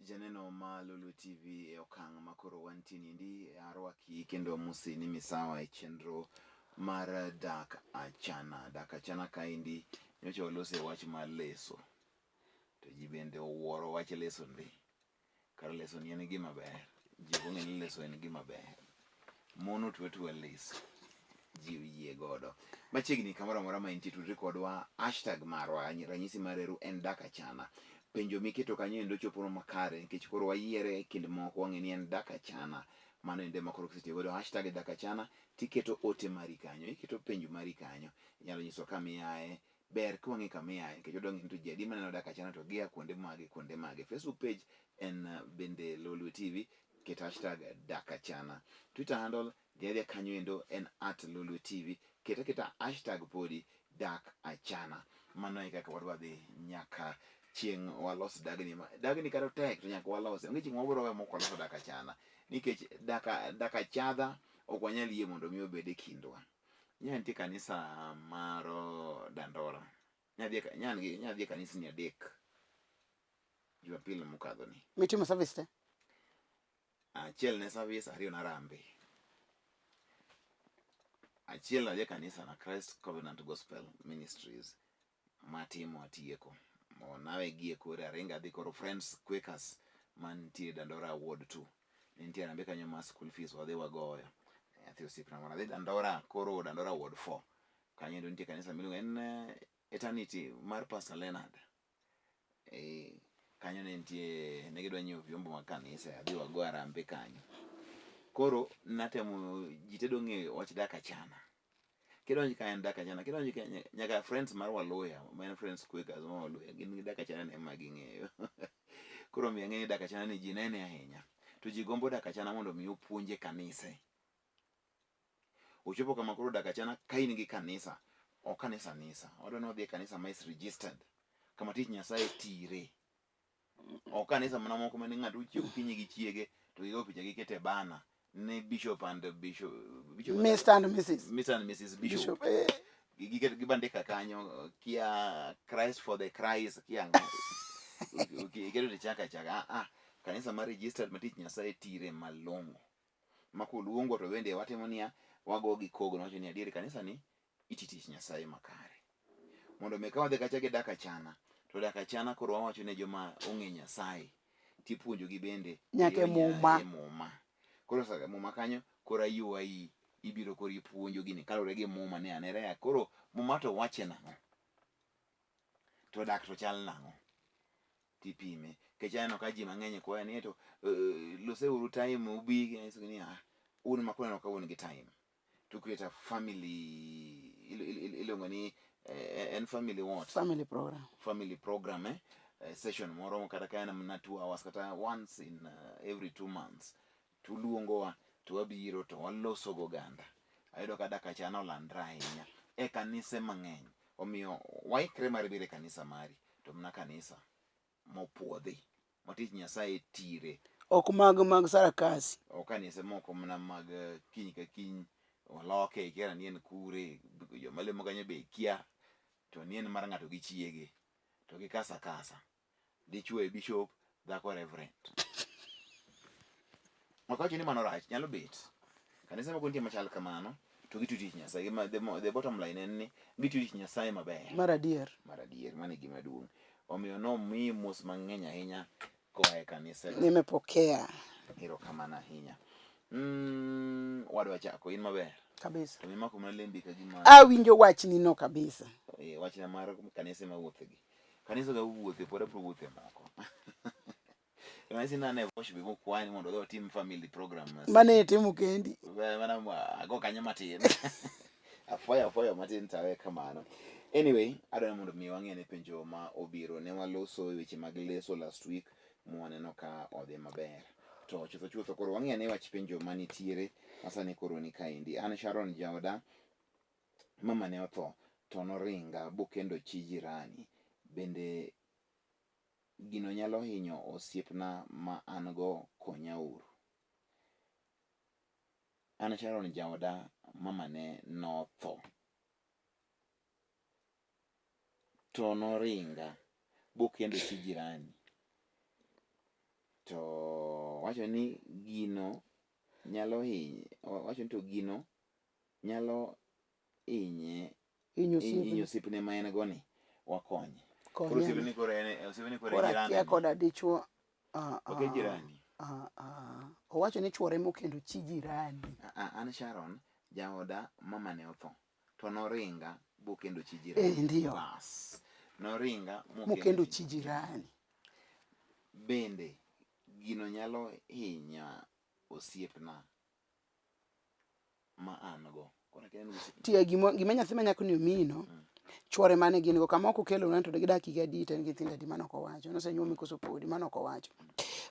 Janeno ma Lolwe TV e okang' ma koro wantie niendi, arwaki kendo amosi ni misawa e chenro mar Dak Achana. Dak Achana kaendi nyocha waloso e wach mar leso. To ji bende owuoro wach leso ndi. Kar leso ni en gima ber. Ji ok ong'e ni leso en gima ber. Mon otwe tuwa leso. Ji oyie godo. Machiegni kamoro amora ma intie tudri kodwa hashtag marwa ranyisi mar eru en dak achana. Penjo miketo kanyo endo chopo makare nikech koro wayiere e kind moko wang'e ni en dak achana. Mano ende ma koro kisetiyo godo hashtag dak achana tiketo ote mari kanyo, iketo penjo mari kanyo. Inyalo nyiso kama iaye, ber ka wang'e kama iaye nikech wadwa ng'eyo ni to ji adi maneno dak achana to gia kuonde mage kuonde mage. Facebook page en bende Lolwe TV, ket hashtag dak achana. Twitter handle dhi adhiya kanyo endo en at Lolwe TV, ket aketa hashtag podi dak achana. Mano e kaka wadwa dhi nyaka chieng' walos dagni. Dagni kata tek to nyaka walose. Onge chieng' mabiro weyo mok waloso dak achana. Nikech dak achadha ok wanyal yie mondo mi obed e kindwa. Nya nitie kanisa mar Dandora. Nya dhi e kanisni adek Jumapil mokadho ni. Mitimo service te? Achiel ne service, ariyo na Harambee. Achiel adhi e kanisa na Christ Covenant Gospel Ministries matimo atieko. Nawe gi e kore aringa adhi koro Friends Quakers mantie Dandora Ward 2. Ne nitie Harambee kanyo ma school fees wadhi wagoyo. Nyathi osiepna moro adhi Dandora koro Dandora Ward 4. Kanyo endo nitie kanisa miluongo en Eternity mar Pastor Leonard. Kanyo ne nitie ne gidwa nyiewo vyombo mag kanisa adhi wago harambee kanyo. Koro natemo ji te dong'eyo wach dak achana. Kidonjo ka en dak achana, kidonjo ka nyaka friends mar Waluya, ma en friends Quakers mar Waluya, gin gi dak achana ne ema ging'eyo. Koro omiyo ang'eyo ni dak achana ni ji nene ahinya. To ji gombo dak achana mondo mi opuonje kanise. Ochopo kama koro dak achana ka in gi kanisa, ok kanisa nisa. Wadwa ni wadhi e kanisa ma is registered, kama tich Nyasaye tire. Ok kanisa mana moko mane ng'ato ochiew okinyi gi chiege to gigo picha giketo e bana ni bishop and bishop, bishop Mr. and Mrs. Mr. and Mrs. Bishop. Bishop eh. Giket gibandika kanyo kia Christ for the Christ kia ang'o. Iketo to chaka chaka. Ah, ah, kanisa ma registered ma tich Nyasaye tire malong'o. Ma koluongo to bende watimo niya, wago gi kogo wacho ni adier kanisa ni iti tich Nyasaye makare. Mondo mi ka wadhi kacha gi dak achana, to dak achana koro wawacho ne joma ong'e Nyasaye tipuonjo gi bende Nyaka e Muma. E Muma. Koro sa Muma kanyo koro aywayi ibiro koro ipuonjo gini kaluwore gi Muma ni anere ya koro Muma to wache nang'o? To dak to chal nang'o? Tipime. Nikech aneno ka ji mang'eny kwaya ni to loseuru time ubi anyisogi ni ah, un ma kuneno ka un gi time to create a family iluongo ni en family what? Family program. Family program eh? Session moro kata ka en mana 2 hours kata once in every 2 months tuluongowa to wabiro to waloso goganda. Ayudo ka dak achana olandre ahinya e kanise mang'eny. Omiyo waikre mar biro e kanisa mari to mana kanisa mopuodhi ma tich Nyasaye tire. Ok mag sarakasi. Ok kanise moko mana mag kiny ka kiny oloke ikia ni en kure, joma lemo kanyo be ikia to ni en mar ng'ato gi chiege to gi kasa kasa. Dichuo e bishop, dhako reverend. Ok awacho ni mano rach, nyalo bet. Kanisa moko nitie machal kamano to gitiyo tich Nyasaye. The bottom line en ni gitiyo tich Nyasaye maber. Mar adier. Mar adier, mano e gima duong'. Omiyo nomiyi mos mang'eny ahinya koa e kanisa. Nimepokea. Erokamano ahinya. Wadwa chako, in maber? Kabisa. To mimako mana lembi ka gima Awinjo wachni no kabisa. Wachna mar kanise mawuothe gi. Kanisa ga wuothe, pod abiro wuothe moko. Kanisa nane vosh be mokwani mondo odhi otim family program. Mane itimo kendi. Mana ago kanyo matin. Afoyo afoyo matin tawe kamano. Anyway, adwaro mondo mi wang'e ne penjo ma obiro. Ne waloso weche mag leso last week mwaneno ka odhi maber. To chutho chutho koro wang'e ne wach penjo manitiere masani koro ni kaendi. An Sharon Jaoda, mama ne otho to noringa bokendo chi jirani. Bende gino nyalo hinyo osiepna ma an go konyauru. An Sharon Jaoda, mama ne notho to noringa bokendo chi jirani. To wacho ni gino nyalo hinye, wacho ni to gino nyalo hinye Hinyo osiepne. hinyo osiepne ma en go ni wakonye. Koro Konye. osiepne koro en osiepne koro en Koro jirani. akia koda dichuo. Ah, Ok e ah, jirani. ah, ah. Owacho ni chuore mokendo chi jirani. Ah, ah, an Sharon jaoda mama ne otho to noringa bokendo chi jirani. Eh, ndiyo. Bas. Noringa Mokendo chi jirani. Bende gino nyalo hinya osiepna ma an go. Koro akia ni osiepna. Tie gima gima nyathi ma nyako ni omino. Chuore mane gin go kama ok okelo na to gidak higa adi to en gi nyithindo adi mano ok owacho. Nosenyuome koso podi mano ok owacho.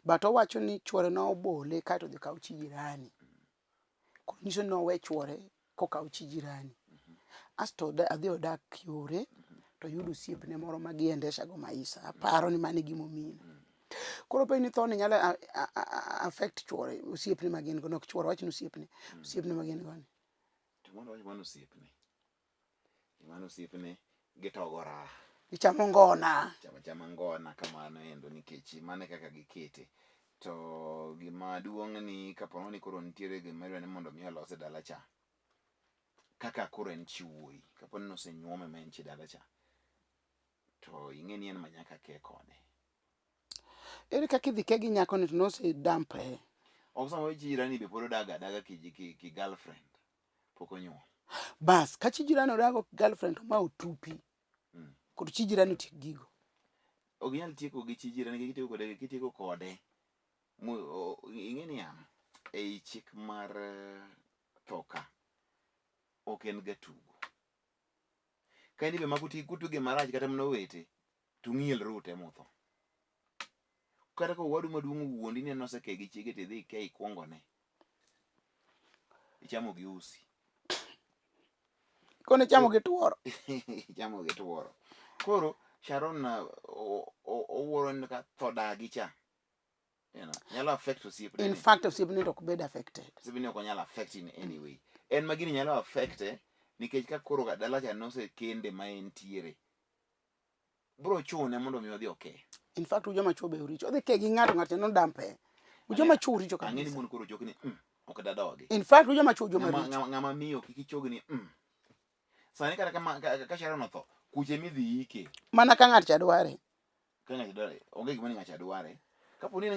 But owacho ni chuore nobole kaeto odhi okaw chi jirani. Koro nyiso ni nowe chuore kokaw chi jirani. Asto adhi odak yore to oyudo osiepne moro ma giendesha go maisha. Aparo ni mano e gima omino. Koro penj ni thoni nyalo affect chuore osiepne ma gin go nok chuore wach ni osiepne osiepne ma gin go ni. To mondo wach mano osiepne. Mano osiepne gitogo raha. Gichamo ngona. Chamo chama ngona kamano endo nikech mano e kaka gikete. To gima duong' ni kapo ni koro nitiere gima idwa ni mondo mi olos e dala cha. Kaka koro en chi wuoyi, kapo ni nosenyuome ma en chi dala cha, to ing'e ni en ma nyaka ke kode. Ere kaka idhi ke gi nyako ni to nose dump e. Ok sama chi jirani be pod odag adaga ki, ki, ki girlfriend, pok onyuom. Bas, ka chi jirani odago girlfriend to ma otupi. Kod chi jirani otiek gigo. Ok inyal tieko gi chi jirani nikech kitieko kode, kitieko kode, ing'e niya, ei chik mar tho ka, ok en ga tugo. Ka in be ma kutuge marach kata mana owete, to ung'ielru ute mutho. Kata ka owadu maduong' owuondi ni en oseke gi chiege to idhi ike ikuongone. Ichamo gi usi. Kone chamo gi tuoro. Ichamo gi tuoro. Koro Sharon owuoro ni ka tho dagi cha. You know, nyalo affect osiepne. In fact osiepne to ok bed affected. Osiepne ok onyal affect in any way. En ma gini nyalo affect nikech ka koro dala cha nosekende ma entiere. Bro chune mondo mi odhi oke. In fact ujoma chuo be oricho. Odhi ke gi ng'ato ng'ato no dampe. Ujoma chuo oricho Ang'e ni kabisa. mon koro chok ni ok dadogi. In fact ujoma chuo joma Ng'ama richo. ng'ama miyo kik ichog ni Sani kata kama ka Sharon otho, kuche midhi ike. Mana ka ng'at cha dware. Ka ng'acha dware, onge gima ni ng'acha dware. Kapo ni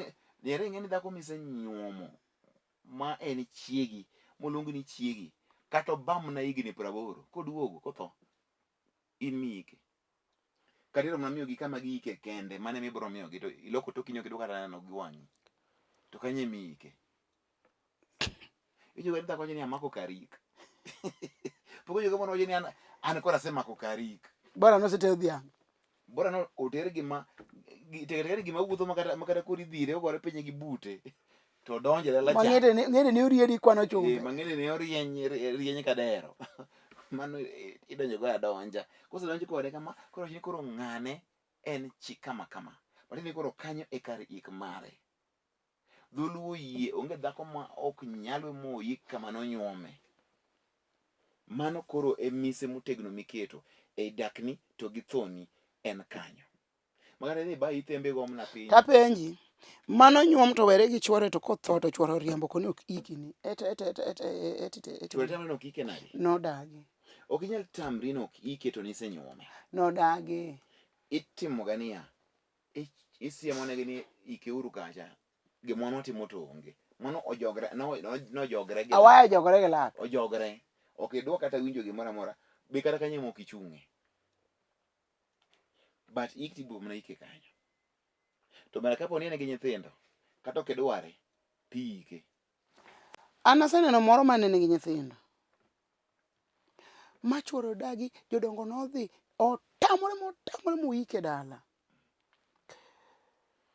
nere ing'e ni dhako misenyuomo ma en chiegi, moluong ni chiegi, kata obam na higni 80, koduogo kotho, in miike. Kata iromo mana miyogi kama giike kende, mano ema ibiro miyogi to iloko toki ni ok idwa kata neno gi wang'i. To kanyo ema iike. Iwinjo ka dhako wacho ni amako kar ik. Pok iwinjo ka mon wacho ni an koro asemako kar ik. Bora noseter dhiang'. Bora no oter gima teke teke ni gima wuotho makata koro idhire ogore piny gi bute to donjo e dala cha. Mang'ede ne oriedi kwano chumbe. Mang'ede ne orieny rieny ka dero. Mano idonjo go adonja. Kosedonj kode kama, koro wacho ni koro ng'ane en chi kama kama. Matiende ni koro kanyo e kar ik mare. Dholuo oyie onge dhako ma ok nyal moyik kama nonyuome. Mano koro e mise motegno miketo ei dakni to gi thoni en kanyo. Makata idhi ba ithembe go mana piny. Tapenji, mano nyuom to were gi chuore to kotho to chuore oriembo koni ok iki ni. Et et et et et et et. Chuore tamre ni ok ike nade? Nodagi. Ok inyal tamri ni ok ike to nisenyuome. Nodagi. Itimo ga niya, isiemo negi ni ikeuru kacha, gima wan watimo to onge. Mano ojogre, nojogre gi Awaya jogore gi lak. Ojogre. Ok idwa kata winjo gimoro amora. Be kata kanyo ema ok ichung'e. But ik tibiro mana ike kanyo. To mana kapo ni en gi nyithindo, kata ok idware, tiike. An aseneno moro mane nigi nyithindo. Ma chuore odagi, jodongo nodhi, otamore motamore moike dala.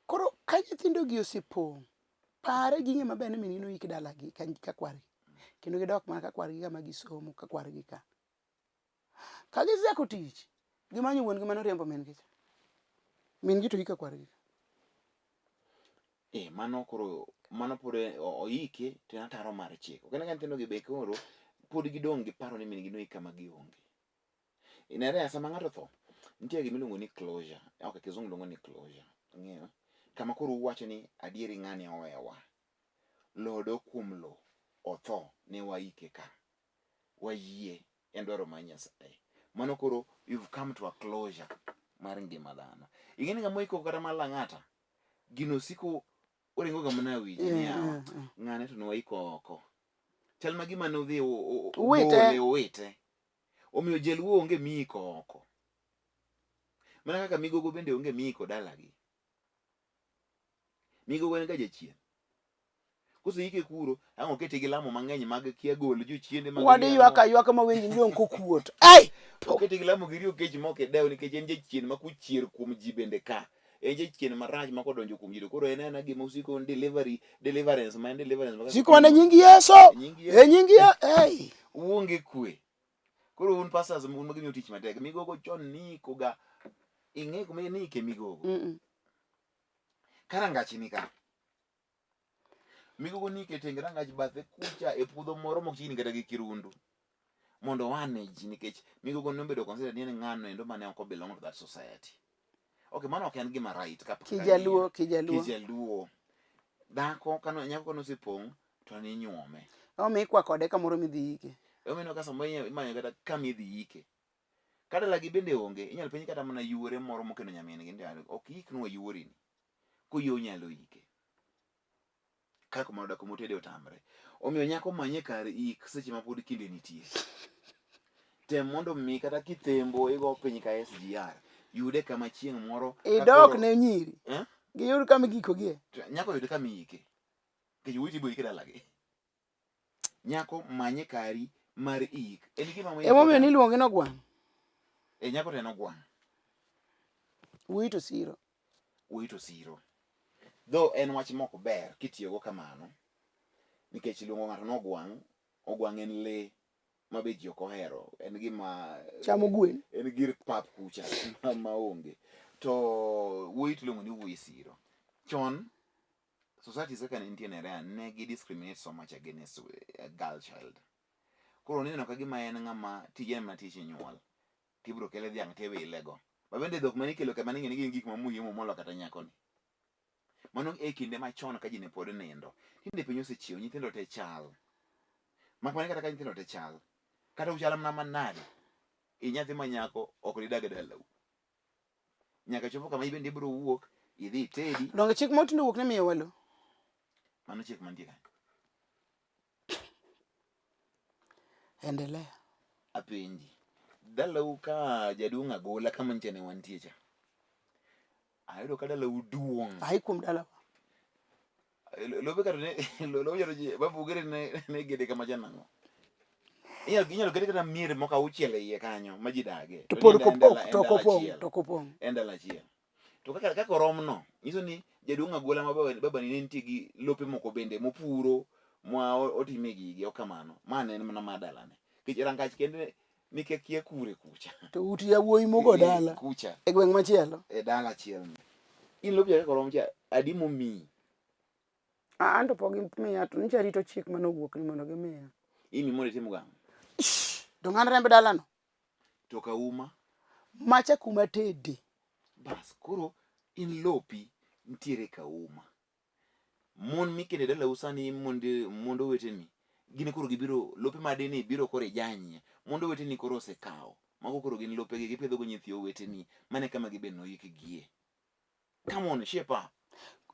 Koro ka nyithindo gi osepong', pare ging'e maber ni min gi noik dalagi ka kwargi. Kendo gidok mana ka kwargi kama gisomo ka kwargi ka. Ka gisechako tich, gimanyo wuon gi mane oriembo min gi cha. Min gi to ika kwargi. Mano koro mano pod oike to en ataro mar chik. Ok en ka nyithindo gi be koro pod gidong' gi paro ni min gi noik kama gionge. Inere sama ng'ato otho, nitie gima iluongo ni closure. Ok, kizungu luongo ni closure. Ing'eyo? Kama koro uwacho ni adieri ng'ani owewa. Lowo dok kuom lowo, otho, ne waike ka. Wayie, en dwaro mar Nyasaye. Mano koro you've come to a closure mar ngima dhano. Ing'e ni ng'ama oiko kata mar Lang'ata, gino siko oringo ga mana e wiji ni yawa, ng'ane to ne waiko oko. Chal ma gima ne odhi Owite. obole owite. Omiyo jaluo onge miiko oko. Mana kaka migogo bende onge miiko dalagi. Migogo en ga jachien. Koseike kuro, ang' okete gi lamo mang'eny mag kia gol jochiende mag Wadi ywak aywaka ma winji ni dong' kokuot. Ai! Okete gi lamo gi riyo kech mok idew nikech en jachien ma kuchier kuom ji bende ka. En jachien marach ma kodonjo kuom ji to koro en aena gima osiko en delivery, deliverance ma en deliverance ma Siko mana nying Yesu. Nying E Yesu. nying Yesu. Ei! Uonge kwe. Koro un pastors un ma gimiyo tich matek. Migogo chon niiko ga ing'e kuma niike migogo. Ka rangach ni ka. Migogo ni ike teng rangach bathe kucha e puodho moro mok chiegni kata gi kirundu. Mondo wane ji nikech migogo nobedo considered ni en ng'ano endo mane ok belong to that society. Okay, mano ok en gima right ka Kijaluo, kijaluo. Kijaluo. Dhako kano nyako kano osepong' to ni nyuome. Omiyo ikwa kode kamoro midhi ike. Emomiyo ka samoro imanyo kata kama idhi ike. Ka dalagi bende onge, inyalo penj kata mana yuore moro mokendo nyamin gi ni ok iknwa yuori ni. Koyie onyalo ike. Ka kuma odak kuma otede otamre. Omiyo nyako manye kar ik seche ma pod kinde nitie. Tem mondo mi kata kithembo igo piny ka SGR, yude kama chieng' moro ka Idok koro- ne nyiri. Eh? Giyud kama igikogie. To Nyako yud kama iike. Nikech wuoyi to ibo ike dalagi. Nyako manye kari mar ik. En gima Emomiyo niluonge ni ogwang'. E nyako to en ogwang'. Wuoyi to siro. Wuoyi to siro. Though en wach mok ber kitiyogo kamano, nikech luongo ng'ato ni ogwang', ogwang' en lee ma be ji ok ohero. En gima Chamo gwen. En gir pap kucha ma onge. To wuoyi to iluongo ni wuoyi siro. Chon societies kaka ne nitie Nerea ne gi discriminate so much against a girl child. Koro nineno ka gima en ng'ama tije en mana tich nyuol. Tibiro kele dhiang' tiwile go. Ma bende dhok mane ikelo ka mane ing'e ni gin gik ma muhimu molo kata nyakoni. Mano e kinde machon ka ji ne pod nindo. Tinde piny osechiew, nyithindo te chal. Mak mana kata ka nyithindo te chal. Kata uchal mana manade, i nyathi ma nyako ok didag e dalau. Nyaka chopo kama ibende ibiro wuok, idhi itedi. Donge chik moro tinde owuok ni miyowa lo? Mano chik mantie kanyo. Endelea. Apenji. Dalau ka jaduong' Agola kama nyicha ne wantie cha. Ayudo ka dalau duong'. Ai kuom dalawa. Lobe kata ne lobe kata ji babu gere ne ne gede kama cha nang'o. Inyalo inyalo kete kata mier moko auchiel e iye kanyo ma ji dage. To pod kopong' to kopong' to kopong'. En dala achiel. To kaka kaka oromno nyiso ni jaduong' Agola ma baba babani ne nitie gi lope moko bende mopuro ma otime gigi ok kamano. Ma ne en mana mar dalane. Nikech rangach kende nike kia kure kucha. To ut yawuoyi mogo dala. Kucha. E gweng' machielo. E dala achiel. In lopi kaka orom cha adi momiyi? Ah, an to pok gimiya to nyicha rito chik mane owuok ni mondo gimiya. Imi mondo itim gang'o? To ng'an remb dalano. To kauma? Macha kuma tede. Bas, koro in lopi nitiere kauma. Mon mikende dalau sani mond mond oweteni gin koro gibiro lope madini biro koro ijanyie. Mond oweteni koro osekawo. Mago koro gin lopegi gipidhogo nyithi oweteni. Mano e kama gibe noikgie. Come on, shape up.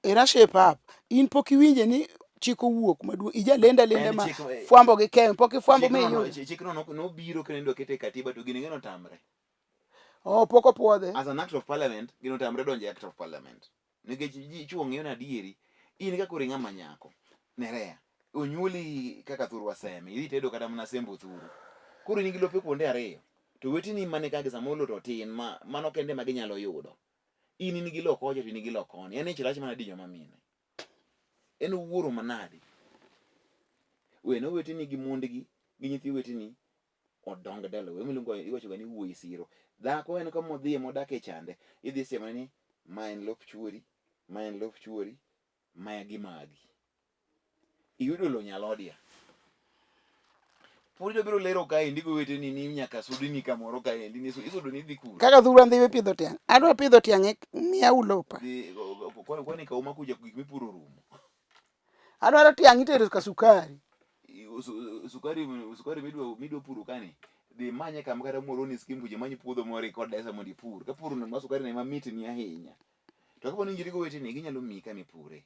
Era shape up. In pok iwinje ni chik owuok maduong'. Ija lenda lenda ma fwambo gi keyo. Pok ifwambo mi iyudo. Chikno nobiro kendo idwa kete e katiba to gini ng'e notamre. Oh, pok opuodhe. As an act of parliament, gino otamre donjo e act of parliament. Nikech ji chuo ng'iyo ni adieri, in ka koro ing'ama nyako, Nerea, onyuoli kaka thurwa seme, idhi tedo kata mana sembo thuru. Koro in gi lope kuonde ariyo, to weteni mane kagi samoro lo to tin ma mano kende ma ginyalo yudo. In in gi lo kocha to in gi lo koni. En ich rach mana di joma mine. En wuoro manade. Wene oweteni gi mondgi gi nyithi weteni odong dalau. Ema iluongo iwacho ga ni wuoyi siro. Dhako en kama odhiye modak e chande, idhi siemone ni ma en lop chuori, ma en lop chuori, ma gi magi. Iyudo lo nyalodia. Pod ibiro lero kaendi goweteni ni nyaka sudni kamoro kaendi ni isudo ni idhi kure. Kaka thurwa ndhiwe pidho tiang'. Adwa pidho tiang' e miya ulopa. Dhi Kwani kauma kuja gik mipuro rumo. Adwaro tiang' itero ka sukari. Sukari sukari midwa midwa puro kani. Dhi manye kama kata moro ni skim kuja many puodho moro ikodesa mondo ipur. Ka puro ma sukari ne mamit ni ahinya. To kapo ni injiri go weteni ginyalo miyi kama ipure.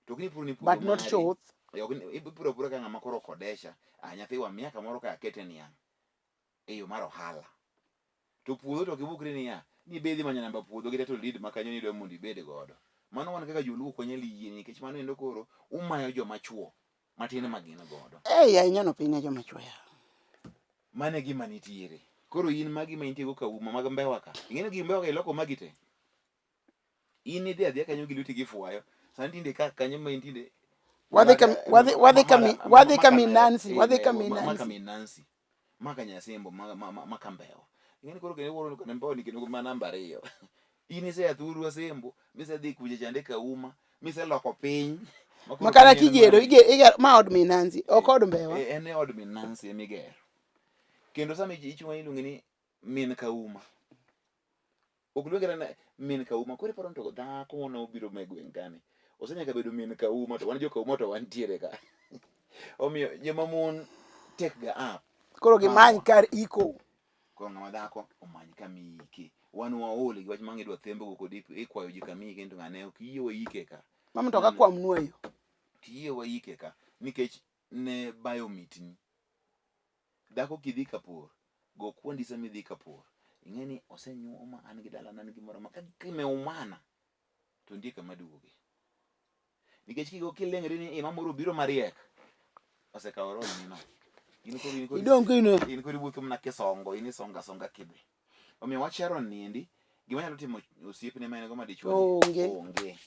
To ok ni ipuro ni puodho But not mari. chuth. Eh, ok ni ipuro apura ka ng'ama koro okodesha. Ah, nyathiwa miya kamoro ka akete niang' e yo mar ohala. To puodho to ok ibukri niya, ni be idhi manyo namba puodho gi title deed ma kanyo ni idwa mondo ibed godo. Mano wan kaka joluo ok wanyal yie nikech mano endo koro umayo joma chuo matin ma gin godo. Ei ahinya no piny ne joma chuo ya. Mano e gima nitiere. Koro in magi ma intie go kauma mag mbewa ka. Ing'e ni gi mbewa ka iloko magi te. In idhi adhiya kanyo gi lweti gi fwayo. Sani tinde ka kanyo ma intinde Wadhi ka wadhi wadhi ka mi wadhi ka mi Nancy, wadhi ka mi Maka Nancy. mi Nancy. Maka Nyasembo, maka ma, maka Mbewa. Ing'e ni koro kendo wuoro kendo Mbewa ni kendo ma namba ariyo. In isea thuru Asembo, misedhi kucha chande Kauma, miseloko piny. ma koro Makata piny en kigero mari. ige igero ma od mi Nancy, ok od Mbewa. Eh, En e od min Nancy emigero. Kendo sama ichungo iluonge ni min Kauma. Ok luonge kata ni min Kauma. Koro iparo ni to dhako nobiro ma e gweng' kani. Osenyaka bedo min Kauma to wan jo Kauma to wantiere ka. Omiyo joma mon take ga up. Koro gimany kar iko. Koro ng'ama dhako omany kama iike. Wan waol gi wach mang' idwa thembo go kod ikwayo ji kama iike to ng'ane ok yie waike ka. Ma mtoka kwamnwa yo. Ok yie waike ka nikech ne bayo mitni. Dhako kidhi ka pur, go kuondi sama idhi ka pur. Ing'e ni osenyuoma an gi dalana an gi moro ma ka kimeumana to nitie kama duoge. Nikech kigo kileng'ri ni ima moro obiro mariek, osekawo role ni no. In koro in koro Idong' kine. in koro iwuotho mana kisongo, in isonga songa kidhi. Omiyo wach Sharon niendi, gima nyalo timo osiepne ma en go madichuo ni Onge. onge.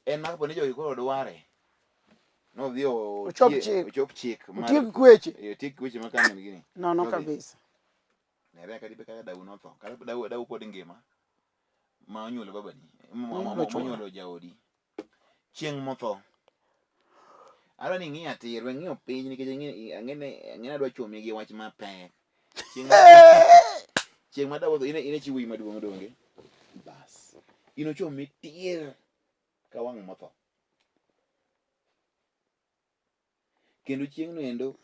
En ma kapo ni jogi koro dware, nodhi Ochop chik. ochop chik mar- Otiek kweche. Eh, otiek kweche ma kamen gini. Nono Nodhi. kabisa. Nere kata kaka dau notho. Kata dau dau pod ngima. Ma onyuolo babani. Monyuolo Ma chwora. onyuolo jaodi. Chieng' motho. Adwa ni ing'iya tir, we ng'iyo piny nikech ang'e ang'e ni ang'e ni adwa chomi gi wach mapek. Chieng' chieng' ma dau otho in in e chi wuoyi maduong' donge? Bas. In ochomi tir ka wang' motho. Kendo chieng'no endo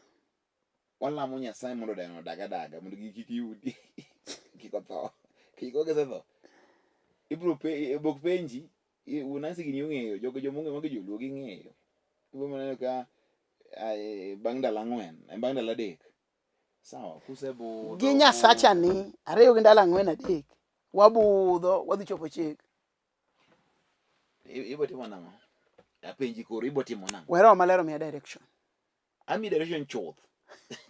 walamo Nyasaye mondo dayono odag adaga mondo gigi kik yudi kik otho. Kik ogesetho. Ibiro pe bok penji Nancy gini ong'eyo jogo joma ong'eyo mago joluo ging'eyo. Ibiro maneno ka bang' ndalo ang'wen bang' ndalo adek sawa kusebudho Gi Nyasacha ni ariyo gi ndalo ang'wen adek wabudho wadhi chopo chik. Ibo timo nang'o? Apenji koro ibo timo nang'o? We roho maler omiya direction. Ami direction chuth.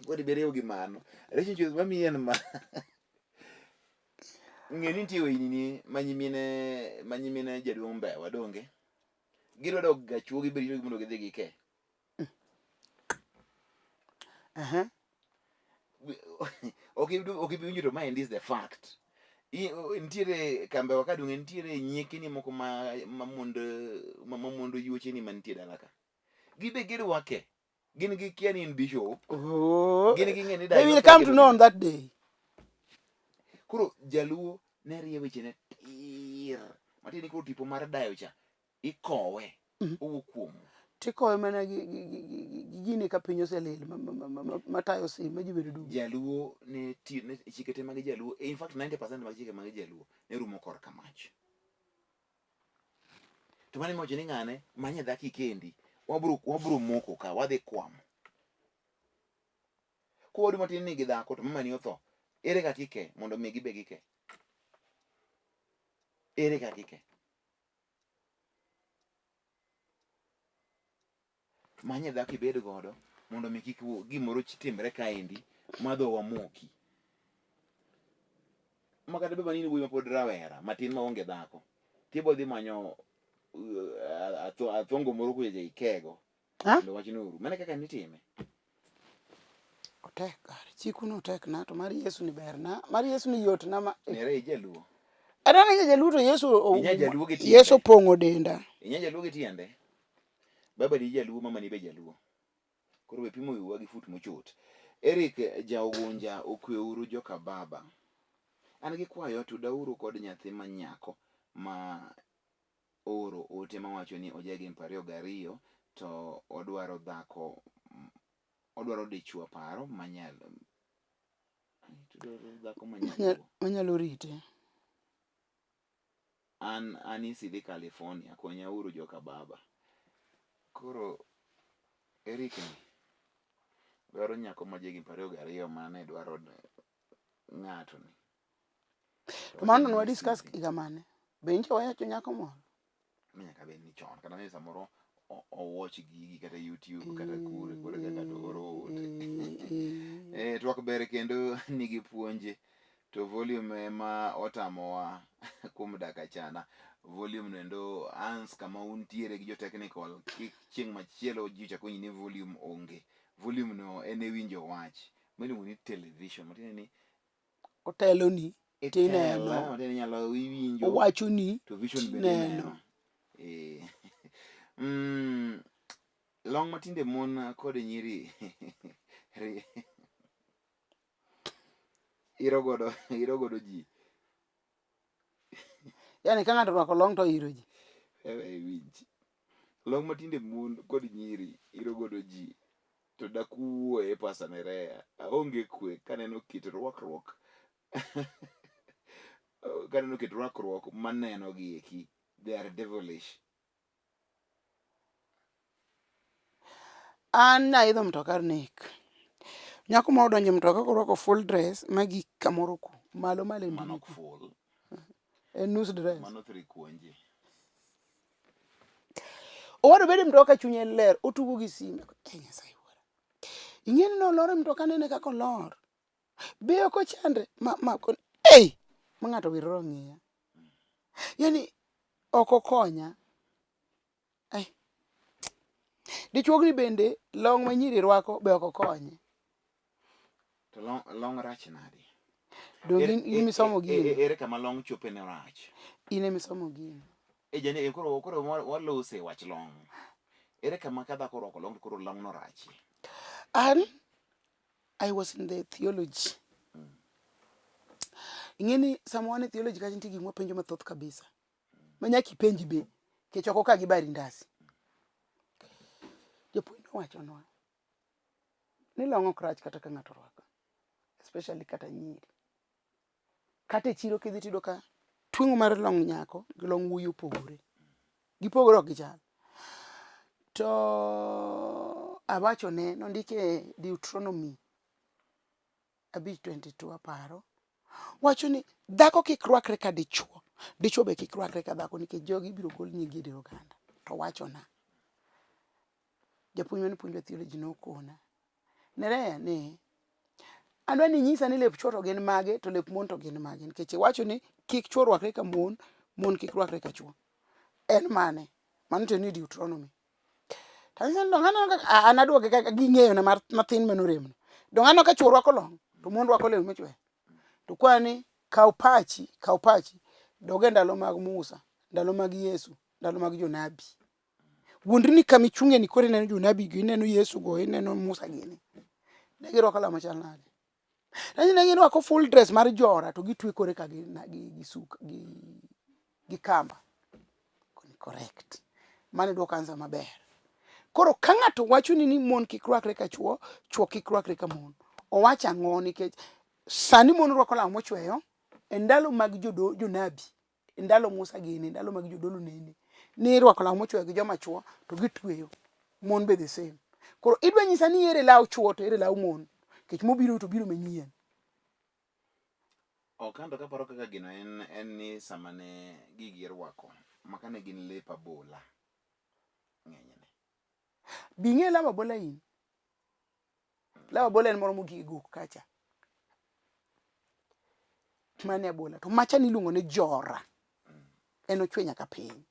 Koro iberiwo gi mano. Direction chuth mamiyi en ma. Ng'e ni nitie weyni ni ma nyimine ma nyimine jaduong' Mbewa donge? Gidwa dok ga chuogi berito mondo gidhi gike. Uh-huh. Ok ibi ok ibi winjo to ma and is the fact. Nitiere kambewa ka donge nitiere nyiekeni moko ma ma mond ma ma mondo yuocheni mantie dala ka. Gibe girwake. Gin gikia ni in bishop. Oh. Gin ging'e ni They will come to know on that day. Koro jaluo ne rie wechene tir. Matiende ni koro tipo mar dayo cha ikowe owuok kuom Tikowe mana gi gi gi gi gi gini ka piny oselil matayo sim ma ji bedo duk. Jaluo ne ti ne chike te mag jaluo in fact 90% mag chike mag jaluo ne rumo korka mach. To mano ema ni ng'ane manye dhako ikendi wabro wabro moko ka wadhi kwamo. Kowadu matin nigi dhako to mamani otho ere kaka ike mondo mi gibe gike? Ere kaka ike? Manye dhako ibed godo mondo mi kik gimoro timre kaendi ma dhowa moki. Ma kata baba ni in wuoyi mapod rawera matin maonge dhako tibo dhi manyo athongo moro kucha cha ikego mondo wachno orum. Mano e kaka nitime. Otek kare, chiku no otek na to mar Yesu ni ber na, mar Yesu ni yot na ma. Nere ijaluo. Adana ni jaluo to Yesu Inya jaluo gi tiende. Yesu opong'o denda. Inya jaluo gi tiende. Baba ni jaluo, mama ni be jaluo. Koro we pimo wiwa gi fut mochot. Eric Jaogunja okweuru joka baba. An gi kwayo tudauru kod nyathi ma nyako ma ooro ote mawacho ni ojahigni 22 to odwaro dhako odwaro dichuo paro manyalo dhako manyalo manyalo rite. An Anisi dhi California, konya uru joka baba. Koro Eric ni dwaro nyako ma jahigni 22 mane dwaro ng'ato ni. To mano nwa discuss higa mane? Be nyicha wayacho nyako moro? Nyaka bed ni chon kata ni samoro owatch gigi kata YouTube kata kure kore kaka to oro ote. Eh, twak ber kendo nigi puonje to volume ema otamowa kuom dak achana. Volume noendo ans kama untiere gi jo technical kik chieng' machielo ji chak winj ni volume onge. Volume no en e winjo wach miluongo ni television matiende ni Oteloni tineno. Matiende ni inyalo iwinjo Owachoni to vision bende tineno. ineno. Eh. Long matinde mon kod nyiri iro godo iro godo ji. Yaani ka ng'ato orwako long to iro ji. Ewe winj. Long matinde mon kod nyiri iro godo ji to dak wuoye Pastor Nerea. Aonge kwe kaneno kit rwakruok kaneno kit rwakruok maneno gi eki. They are devilish. An naidho mtoka nek. Nyako moro odonjo e mtoka korwako full dress magik kamoro ku malo malo e Mano ndiri ok ku. full. En nus dress. Mano three kuonje. Owadwa bedo e mtoka chunye ler, otugo gi sime. Eh Nyasaye wuora. Ing'e ni nolor e mtoka nene kaka olor. Be ok ochandre ma ma kon ei ma ng'ato wirore ong'iya. Yaani ok okonya. Ai. Dichuogni bende long ma nyiri rwako be ok okonye. To long, long rach nade? Donge in misomo gini? Ere kama long chope ne rach? In emisomo gini. E jani koro koro walose wach long. Ere kama ka dhako orwako long to koro long no rachie? An I was in the theology. Ing'e ni sama wan e theology kacha nitie gik mwapenjo mathoth kabisa. Ma nyaka ipenj be nikech ok oka gi bari ndasi. Japuonj nowachonwa ni long ok rach kata ka ng'ato orwako. Especially kata nyiri. Kata e chiro kidhi tiyudo ka tweng'o mar long nyako gi long wuoyi opogore. Gipogore ok gichal. To awachone nondike Deuteronomy 5:22 aparo. Wacho ni dhako kik rwakre ka dichuo, dichuo be kik rwakre ka dhako nikech jogi ibiro gol nying gi e dier oganda. To owachona. Japuonj mane puonjowa theology nokona. Nerea ni adwa ni inyisa ni lep chuo to gin mage to lep mon to gin mage nikech iwacho ni kik chuo rwakre ka mon, mon kik rwakre ka chuo. En mane? Mano to ni Deuteronomy. To anyise ni donge aneno kaka an aduoke kaka ging'eyo na mar mathin mane oremno. Donge aneno ka chuo rwako long to mon rwako lewni mochwe. To kwa ni kaw pachi, kaw pachi dog e ndalo mag Musa, ndalo mag Yesu, ndalo mag jonabi. Wuondri ni kama ichung'e ni koro ineno jonabi go, ineno Yesu go, ineno Musa gini. Ne girwako law machal nade? Nani ne girwako full dress mar jora to gitwe kore ka gi, gi, gi suka gi, gi kamba. Correct. Mano duoko answer maber. Koro ka ng'ato wacho ni ni mon kik rwakre ka chuo, chuo kik rwakre ka mon. Owacho ang'o nikech sani mon rwako law mochweyo e ndalo mag jodo, jonabi e ndalo Musa gini, ndalo mag jodolo nene, ni irwako law mochweyo gi joma chuo to gitweyo. Mon be the same. Koro idwa nyisa ni ere law chuo to ere law mon. Nikech mobiro to biro manyien. Ok anto kaparo kaka gino en en ni sama ne gigi irwako maka ne gin lep abola ng'enyne. Bi ing'e law abola in? Law abola en moro mogik e gok kacha. Mane abola. To macha niluongo ni jora. En ochwe nyaka piny.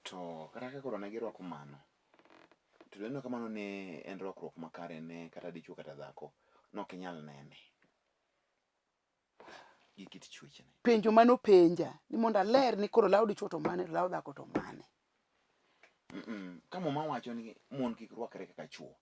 To kata ka koro ne girwako mano, to neno ka mano ne en rwakruok makare ne kata dichuo kata dhako, ne ok inyal nene gi kit chwechne. Penjo mane openja ni mondo aler ni koro law dichuo to mane to law dhako to mane. Mm -mm. Ka muma wacho ni mon kik rwakre kaka chuo,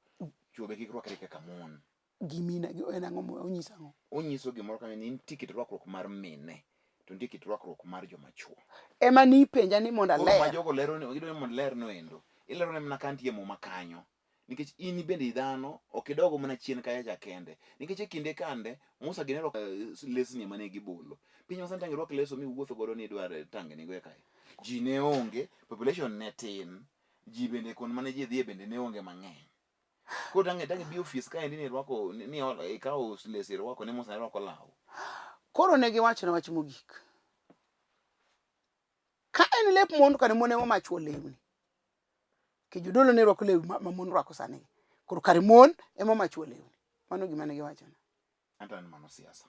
chuo be kik rwakre kaka mon. Gimina en ang'o onyiso ang'o? Onyiso gimoro kanyo ni nitie kit rwakruok mar mine. to nitie kit rwakruok mar joma chuo. Ema nipenja ni mondo Koro ma aler. jogo lero ni gidwa ni mondo ler no endo. Ilero ne mana ka nitie muma kanyo. Nikech in bende dhano ok idogo mana chien kacha cha kende. Nikech e kinde kande Musa gi ne rwako lesni ema ne gibolo. Piny ma sani tang' irwak leso miwuotho godo ni idwar tangni go e kae. Ji ne onge, population ne tin, ji bende kuond mane ji dhiye bende ne onge mang'eny. Koro tang' tang' ibi ofis kaendi ni irwako ni ikawo leso irwako ni Musa ne rwako law. Koro ne giwachona wach mogik. Ka en lep mon to kare mon ema machuo lewni. Ke jodolo ne rwako lewni ma mon rwako sani. Koro kare mon ema machuo lewni. Mano gima ne giwachona. Anto aneno mano siasa.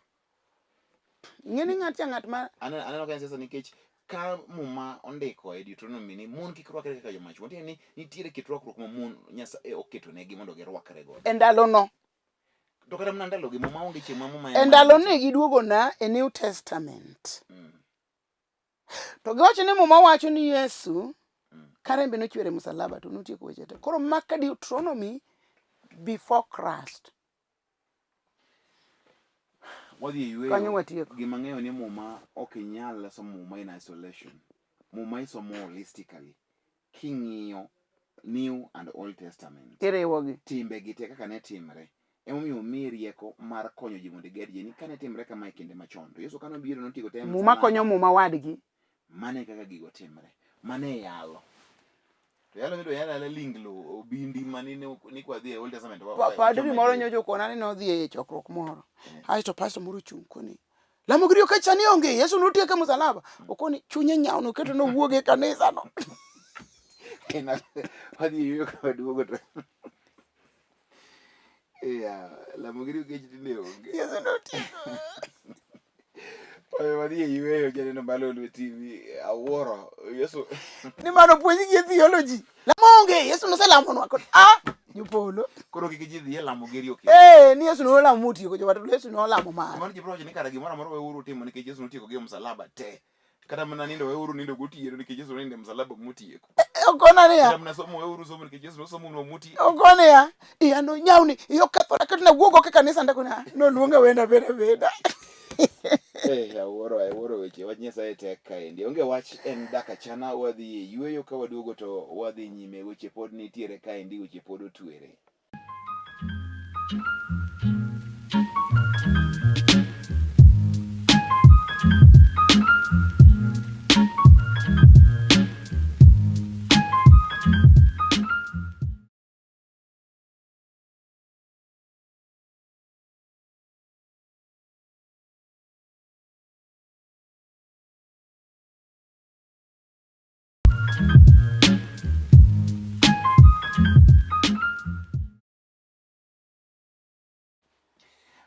Ing'e ni ng'at cha ng'at ma Aneno ka en siasa nikech ka muma ondiko e Deuteronomy ni mon kik rwakre kaka joma chwo. Tiende ni nitiere kit rwakruok ma mon Nyasaye oketo negi mondo girwakre godo. E ndalono. To kata mana ndalogi muma onge chieng' ma muma E ndalo ne giduogona e New Testament. To giwacho ni muma wacho ni Yesu ka rembe nochwer e msalaba to notieko weche te. Koro maka Deuteronomy before Christ. Wadhi e yueyo. Kanyo watieko. Gima ng'eyo ni muma ok inyal somo muma in isolation. Muma isomo holistically. King'iyo New and Old Testament. Iriwogi. Timbe gi te kaka ne timre. Emomiyo omiyi rieko mar konyo ji mondo iger yie ni kane timre kama e kinde machon. To Yesu kane obiro notieko te e Muma msalaba. konyo muma wadgi. Mano e kaka gigo timre. Mano e yalo. To yalo midwa yalo ayala linglo obindi mani ni kwa dhi e Old Testament. Padri moro nyocha okona ni nodhi e chokruok moro. Aeto pastor moro ochung' koni. Lamo gi riyo ka sani onge, Yesu notieke e msalaba. Okoni chunye nyawo noketo nowuog e kanisa no. Wadhi e yueyo ka waduogo to. Yeah, lamo gi riyo kech tinde onge. Yesu notieko. Oyo wadhi e yueyo janeno mar Lolwe TV. Awuoro. Yesu. Ni mano puonjgi e theology. Lamo onge, Yesu noselamonwa kod ah jopolo. Koro kik ji dhi e lamo gi riyo kech. Eh, ni Yesu nolamo motieko jowadu, Yesu nolamo mare. Mano ji biro wacho ni kara gimoro amora weuru timo nikech Yesu notieko gi e msalaba te. Kata mana nindo weuru nindo gotieno nikech Yesu nonindo e msalaba motieko. Okona niya. Kata mana somo weuru somo nikech Yesu nosomonwa motieko. Okona niya. Iya no nyawni, iyo kethora kata nawuog oko e kanisa ndako na noluonga wenda beda beda. Eh, awuoro awuoro weche wach Nyasaye tek kaendi. Onge wach en dak achana wadhi e yueyo ka waduogo to wadhi nyime weche pod nitiere kaendi weche pod otwere.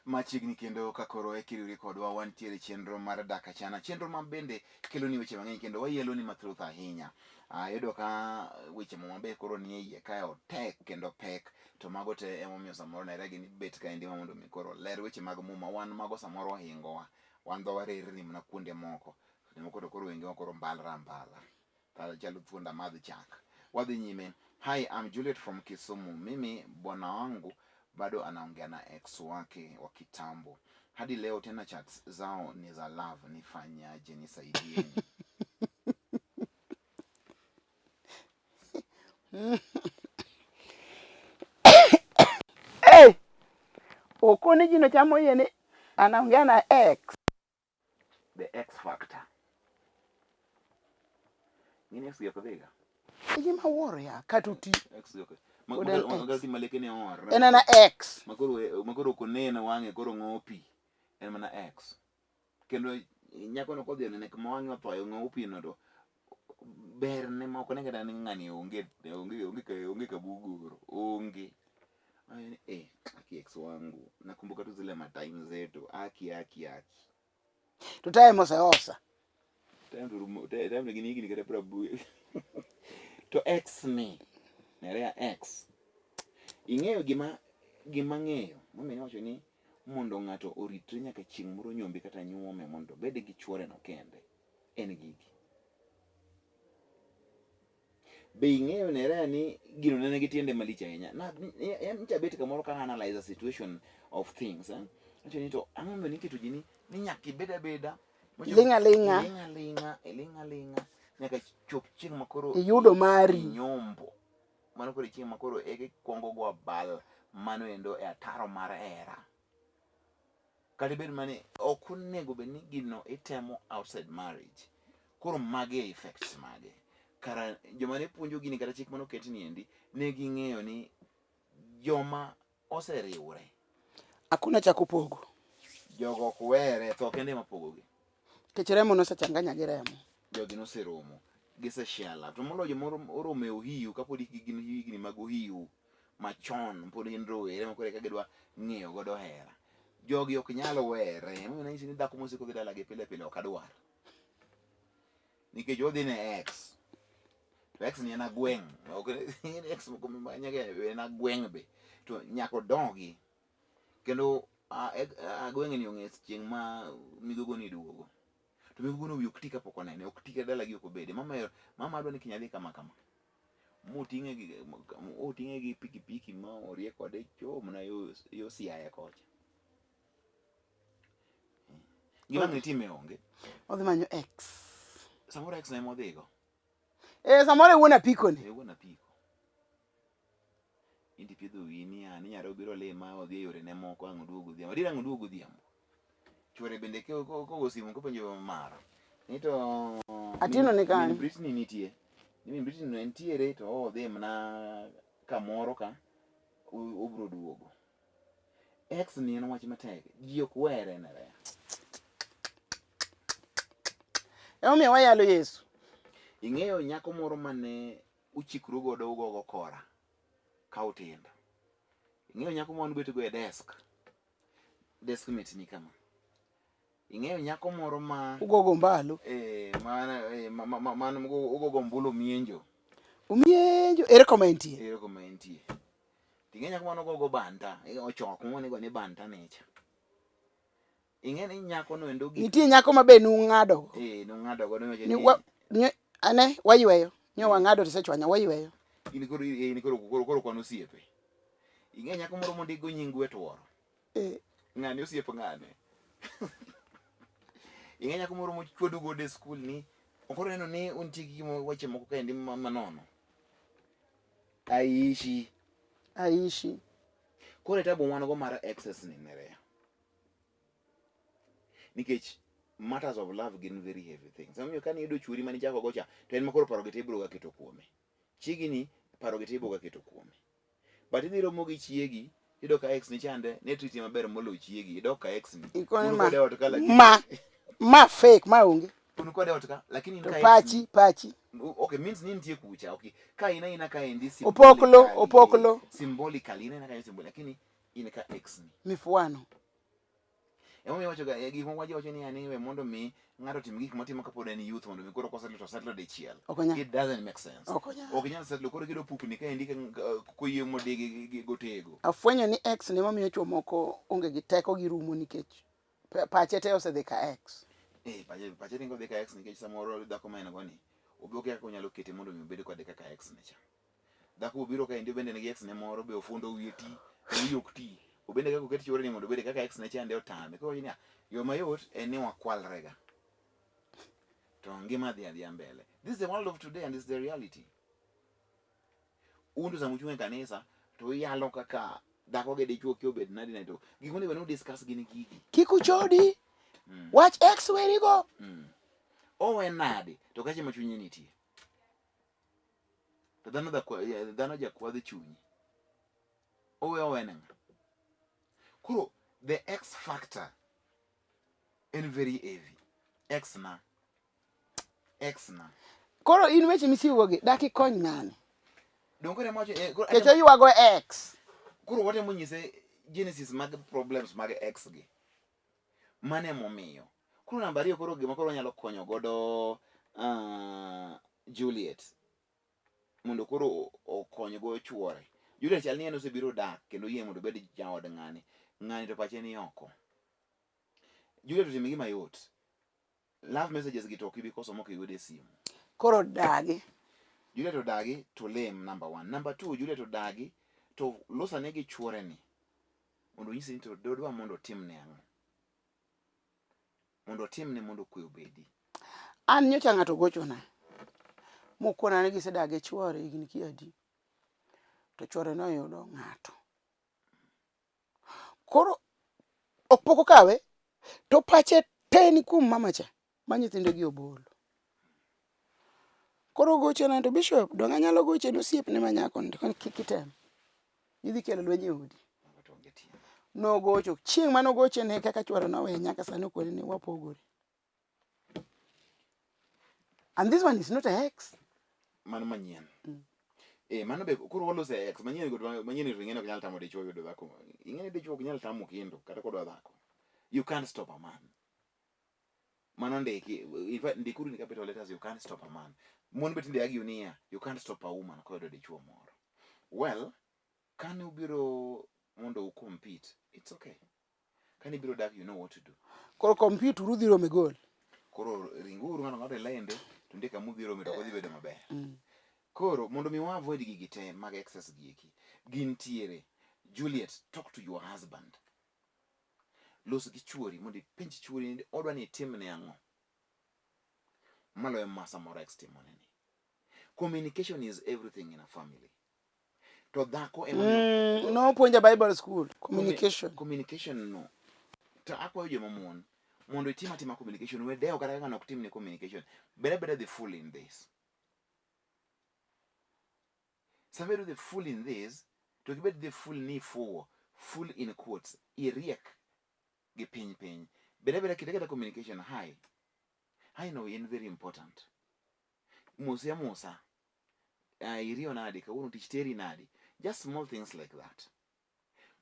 Machiegni kendo ka koro eka iriwri kodwa wantiere chenro mar Dak Achana, chenro ma bende kelo ni weche mang'eny kendo wayelo ni mathoth ahinya. Ayudo ka weche muma be koro nie iye kae otek kendo pek to mago te emomiyo samoro Naira gi bet kaendi ma mondo mi koro ler weche mag muma wan mago samoro ohingowa wan dhowa rerni mana kuonde moko seche moko to koro wengewa koro mbalre ambala chalo thuond amadh chak. Wadhi nyime. Hi, I'm Juliet from Kisumu. Mimi bwana wangu bado anaongea na ex wake wa kitambo hadi leo tena, chats zao ni za love. Nifanyaje? Nisaidieni. Hey! Okoni ji nochamo yie ni anaongea na ex. The X Factor. Ng'ini X gi ok dhiga. E gima awuoro ya kata oti. X gi ok. Pod en X. Magati maleke ne or. En ana X. Makoro makoro ok oneno wang'e koro ng'o pi. En mana X. Kendo nyako no kodhi onene kuma wang'e othoyo ng'o pi no to berne ma ok one kata ni ng'ani onge onge onge onge kabugoro onge. Eh, aki ex wangu nakumbuka tu zile matime zetu aki aki aki To time oseosa. Time to rumo time gin higni kata 80. To ex ni nerea ex ing'eyo gima gima ng'eyo momiyo iwacho ni mondo ng'ato oritre nyaka chieng' moro nyombi kata nyuome mondo obed gi chuore no kende en gigi. Be ing'eyo Nerea ni gino ne nigi tiende malich ahinya. Na nyicha abet kamoro ka analyze the situation of things. Eh? Acho ni to ang'o momiyo niketo ji ni nyaka ibed abeda Iling' aling'a. Iling' aling'a, iling' aling'a nyaka chop chieng' ma koro iyudo mari. Inyombo. Mano koro chieng' ma koro eka ikwongo go abal mano endo e ataro mar hera. Kata ibed mani ok onego bed ni gino itemo outside marriage. Koro magi e effects mage. Kara joma ne puonjo gini kata chik mane oket ni endi ne ging'eyo ni joma oseriwre Hakuna cha kupogo. Jogo ok were, tho kende ema pogogi. Nikech remo nosechanganya gi remo. Jogi noseromo, giseshare love. To moloyo joma oromo e ohiu kapod gin higni mag ohiu machon, pod gin rowere ma koro eka gidwa ng'eyo godo hera. Jogi ok nyal were. Emomiyo nanyisi ni dhako mosiko dhi dalagi pile pile ok adwar. Nikech odhi ne ex. To ex ni en agweng'. Ok ex moko ma nyaka en agweng' be. To nyaka odogi. Kendo agweng' ni ong'e chieng' ma migogo ni duogo. To migogo no wiye ok ti kapok onene. Ok ti ka dalagi ok obede. Mama, mama adwa ni kiny adhi kama kama. Moting'e gi oting'e gi pikipiki ma orie kode cho mana yo yo Siaya kocha. Gima ang' nitime onge. Odhi manyo ex. Samoro ex ne modhigo. Eh, samoro e wuon apiko ni. E wuon apiko. Inti piedho wiyi niya ni nyare obiro lima odhi e yorene moko ang' oduog odhiambo. Adier ang' oduog odhiambo. Chuore bende kogo simu kopenjo mara. Ni to Atieno ni kanye? Min Britney nitie. Ni min Britney no entiere to odhi mana kamoro ka obiro duogo. Ex ni en wach matek. Ji ok were nere. Emomiyo wayalo Yesu. Ing'eyo nyako moro mane uchikru godo ugogo kora ka utindo. Ing'eyo nyako moro mane ubet go e desk. Desk mate ni kama. Ing'eyo nyako moro ma ugogo mbalo. Eh, ma eh, ma, ma, ma, ma ugogo ombulu mienjo. Umienjo ere koma entie? Ere koma entie. Ting'e nyako mano gogo banta, ochok mone go ni banta necha. Ing'e ni nyako no endo gi Nitie nyako ma be nung'ado. Eh, nung'ado go ni wa, ni ane wayweyo. Nyo wang'ado tisechwanya wayweyo. In koro in koro koro koro kwan osiepe. Ing'e nyako moro mondik go nying we tuoro. Eh. Ng'ani osiep ng'ane. Ing'e nyako moro mochwodu godo e skul ni ok oneno ni untie gi gimo weche moko kaendi manono. Aishi. Aishi. Koro e tabu wan go mar excess ni Nerea. Nikech matters of love gin very heavy things. Emomiyo kane iyudo chuori mane ichako go cha, to en ma koro paro gi te ibiro ga keto kuome. Chiegi ni paro gi te ibiro ga keto kuome. But idhi romo gi chiegi, iyudo ka ex ni chande ne treat maber moloyo chiegi, idok ka ex ni. Ikone Un ma. kode e ot ka lakini Ma. Ma fake, ma onge. Un kode e ot ka lakini in To ka ex pachi, ni. pachi. Okay, means ni nitie kucha. Okay. Ka in aina ka endi Opoklo, symbolically, opoklo. Symbolically, in aina ka symbol, lakini in ka ex ni. Mifuano. Emomiyo iwacho ga gik moko wacho ni ani we mondo mi ng'ato otim gik motimo kapod en youth mondo mi koro kosettle to settle dichiel. Ok onyal. It doesn't make sense. Ok onyal. Ok inyal settle koro kido pukni ka endi koyie modigi gi gotego. Afwenyo ni ex ne mamiyo chuo moko onge gi teko gi rumo nikech pache te osedhi ka ex. Eh, pache pache ringo dhi ka ex nikech samoro dhako ma en go ni obi okia kaka onyalo kete mondo mi obed kode kaka ex ne cha. Dhako obiro ka endi bende nigi ex ne moro be ofundo wiye ti, wiye ok ti. Obende kaka oket chuore ni mondo obed kaka ex ne chande otame. Koro niya, yo mayot en ni wakwalrega. To ngima dhi adhiya mbele. This is the world of today and it's the reality. Un to sama uchung' e kanisa to uyalo kaka dhako gi dichuo kia obed nadi nadi to gik monego ni udiscuss gin gigi. Kik uchodi. Wach ex werigo. Owe nade to kache ma chunye nitie. To dhano dhano jakwadh chunyi. Owe owe ne ng'a? Koro the X factor en very heavy. X na. X na. Koro in weche misiwogi dak ikony ng'ani. Donge koro ema wacho eh, koro Nikech oywago ex. Koro watemo nyise genesis mag problems mag ex gi. Mano emomiyo. Koro namba ariyo koro gima koro wanyalo konyo godo Juliet mondo koro okony go chuore. Juliet chal ni en osebiro dak kendo oyie mondo obed jaod ng'ani. Ng'ani to pache ni oko. Juliet otimo gima yot. Love messages gi to ok ibi koso mok iyudo e simu. Koro dagi. Juliet odagi to lem number one. Number two, Juliet odagi to losane gi chuore ni mondo onyise ni to dodwa mondo otimne ang'o. Mondo otimne mondo kwe obedi. An nyocha ng'ato gochona mokona ni gisedak gi chuore higni ki adi to chuore noyudo ng'ato. Koro ok pok okawe to pache te ni kuom mama cha ma nyithinde gi obolo. Koro ogochona to Bishop donge anyalo goche ne osiepne ma nyako ni to kik item. Idhi kelo lweny e odi. Nogocho chieng' mane ogochene kaka chuore noweye nyaka sani okone ni wapogore. And this one is not a ex. Mano manyien. Eh, mano be koro waloso e ex manyien go to manyien to ing'e ok nyal tamo dichuo yudo dhako. Ing'e ni dichuo ok nyal tamo kendo kata kodwa dhako. You can't stop a man. Mano ndiki. In fact ndikuru ni capital letters you can't stop a man. Mon be tinde argue niya you can't stop a woman koyudo dichuo moro. Well, kane ubiro mondo u compete, it's okay. Kane ibiro dak you know what to do. Koro compete uru dhi romo e goal. Koro ringuru ng'ato ng'ato e lende to nitie kama udhi rome to ok odhi bedo maber. Koro mondo mi wa avoid gigi te mag excess gi eki, gintiere. Juliet, talk to your husband. Los gi chuori mondo ipenj chuori ni odwa ni itimne ang'o maloyo ma samoro ex timone ni. Communication is everything in a family. To dhako ema Nopuonja Bible school communication. Communication no. To akwayo joma mon mondo itim atima communication we dewo kata kaka nok timne communication. Bed abeda the fool in this. Sama ibedo the fool in this, to ok ibed the fool ni ifuwo, fool in quotes, iriek gi piny piny. Bed abeda kete kata communication hi. Hi no en very important. Mosi amosa. Uh, iriyo nade, kawuono tich teri nade. Just small things like that.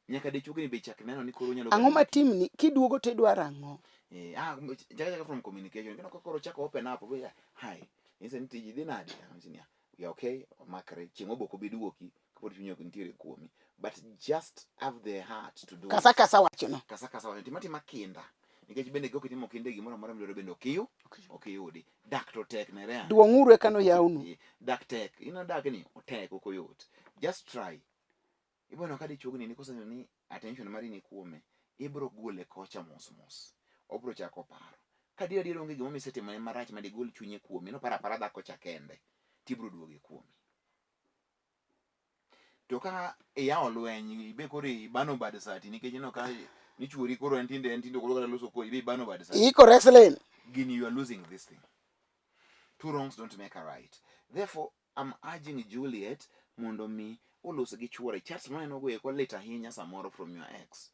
Nyaka dichuogni be chak neno ni koro onyalo Ang'o matimni kiduogo to idwaro ang'o? Eh, ah, chaka chaka from communication. Kendo koro chako open up, obe, hi. Nyise ni tiji dhi nade? Anyise niya, we are okay, omakre. Chieng' obok obi duoki, kapod chunyi ok nitiere kuomi. But just have the heart to do Kasa it. kasa wachno. Kasa kasa wacho, tim atima kinda. Nikech bende ka ok itimo kinda e gimoro amora midwaro bende ok iyu, ok iyudi. Dak to tek ne rea. Duong'uru eka noyawnu. Eh, Dak tek. Ino dak ni, otek ok oyot. Just try. Ibiro neno ka dichuogni ni koseneno ni attention mari ni kuome, ibiro gole kocha mos mos. Obiro chako paro. Ka adier adier onge gima misetimone marach ma digol chunye kuomi, noparo apara dhako cha kende, tibiro duoge kuomi. To ka iyawo lweny, ibe koro ibano bad sati nikech ineno ka ni chuori koro en tinde koro kata loso kodi, ibe ibano bad sati. Iiko wrestling. Gini you are losing this thing. Two wrongs don't make a right. Therefore, I'm urging Juliet mondo mi olos gi chuore. Chats maneno go eko lit ahinya samoro from your ex.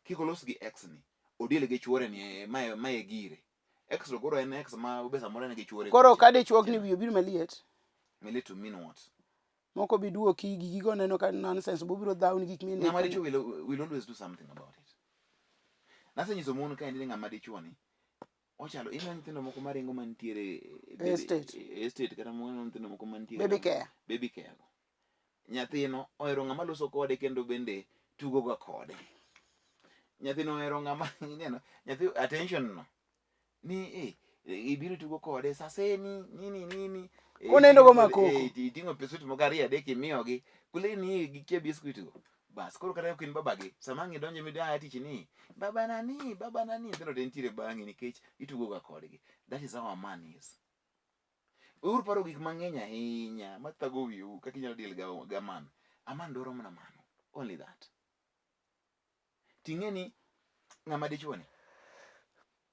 Kik olos gi ex ni, odil gi chuore ni eh, mae mae gire. Ex to koro en ex ma be samoro en gi chuore. Koro ka dichuok ni wiye obiro maliet, Maliet to mean what? moko bi duoki gigigo neno ka nonsense bobiro dhawni gik mindiko. Ng'ama dichuo will always do something about it. Nasenyiso mon kaendi ni ng'ama dichuo ni ochalo ineno nyithindo moko maringo mantiere e Estate. e estate kata moneno nyithindo moko mantiere Baby care. baby care go. Nyathino ohero ng'ama loso kode kendo bende tugo ga kode. Nyathino ohero ng'ama ineno nyathi attention no ni eh ibiro tugo kode saseni nini nini eh, Konendo go makoko. eh, iting'o biskuit moko ariyo adek imiyogi kule ni gikia biskuit go bas koro kata ok in babagi sama ang' idonjo midaya tich ni baba nani baba nani nyithindo te nitiere bang'i nikech itugo ga kodgi that is how a man is Weuru paro gik mang'eny ahinya mathago wiu kaka inyalo deal ga man. A man dwaro mana mano. Only that. Ting'e ni ng'ama dichuo ni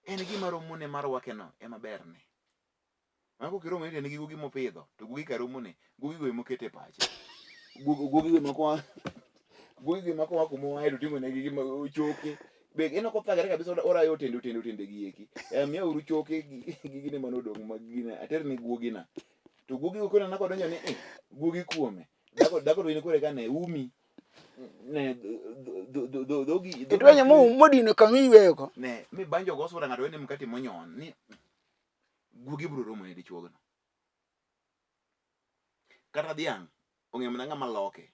en gima romone mar wakeno ema berne. Mago kiromo ni en gi guogi mopidho to guogi ka romone guogigo ema oketo e pache. Guogigo ema koa guogigo ema koa kuma oaye to oting'o negi gima choke. Be ineno kothagore kabisa orayo otende otende otende gi eki. Miya uru choke gi gine mane odong' mag gine ater ne guogina. To guogigo koro anena kodonjo ni eh guogi kuome. Dhako dhako to in koro eka ne umi ne dhogi Idwenyo modino kama iyweyo go. Ne mibanjo go sura ng'ato wene mkate monyon ni guogi biro romo ne dichuogno. Kata dhiang' ong'eyo mana ng'ama loke.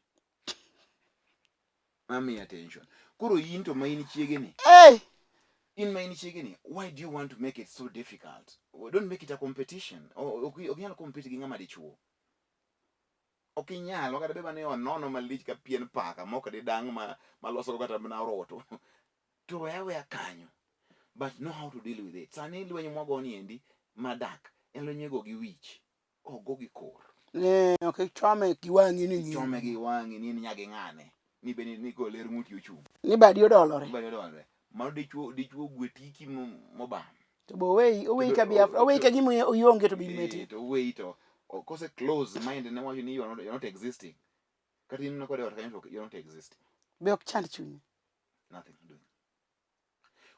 Mamiye attention. Koro in to ma in chiege ni. Hey! In ma in chiege ni, why do you want to make it so difficult? Don't make it a competition. Ok inyal compete gi ng'ama dichuo. Ok inyal, kata bed ni onono malich ka pien paka mok didang' ma maloso go kata mana oroto. To we aweya kanyo. But know how to deal with it. Sani lweny mwago ni endi madak en lweny migo gi wich, ok go gi kor. Ne, ok ichome gi wang'i ni ng'iyo. Chome gi wang'i ni in nyagi ng'ane. Ni be ni ko ler ng'uti ochung'. Ni badi odolore. Badi odolore. Mano dichuo dichuo gwe tiki mobam. To bo oweyi oweyi ka Biafra, oweyi ka gima ionge to be imeti. Eh, to oweyi to kose close mind ne wacho ni you are not existing. Kata in kode ot kanyo to you are not existing. Be ok chand chunyi. Nothing doing.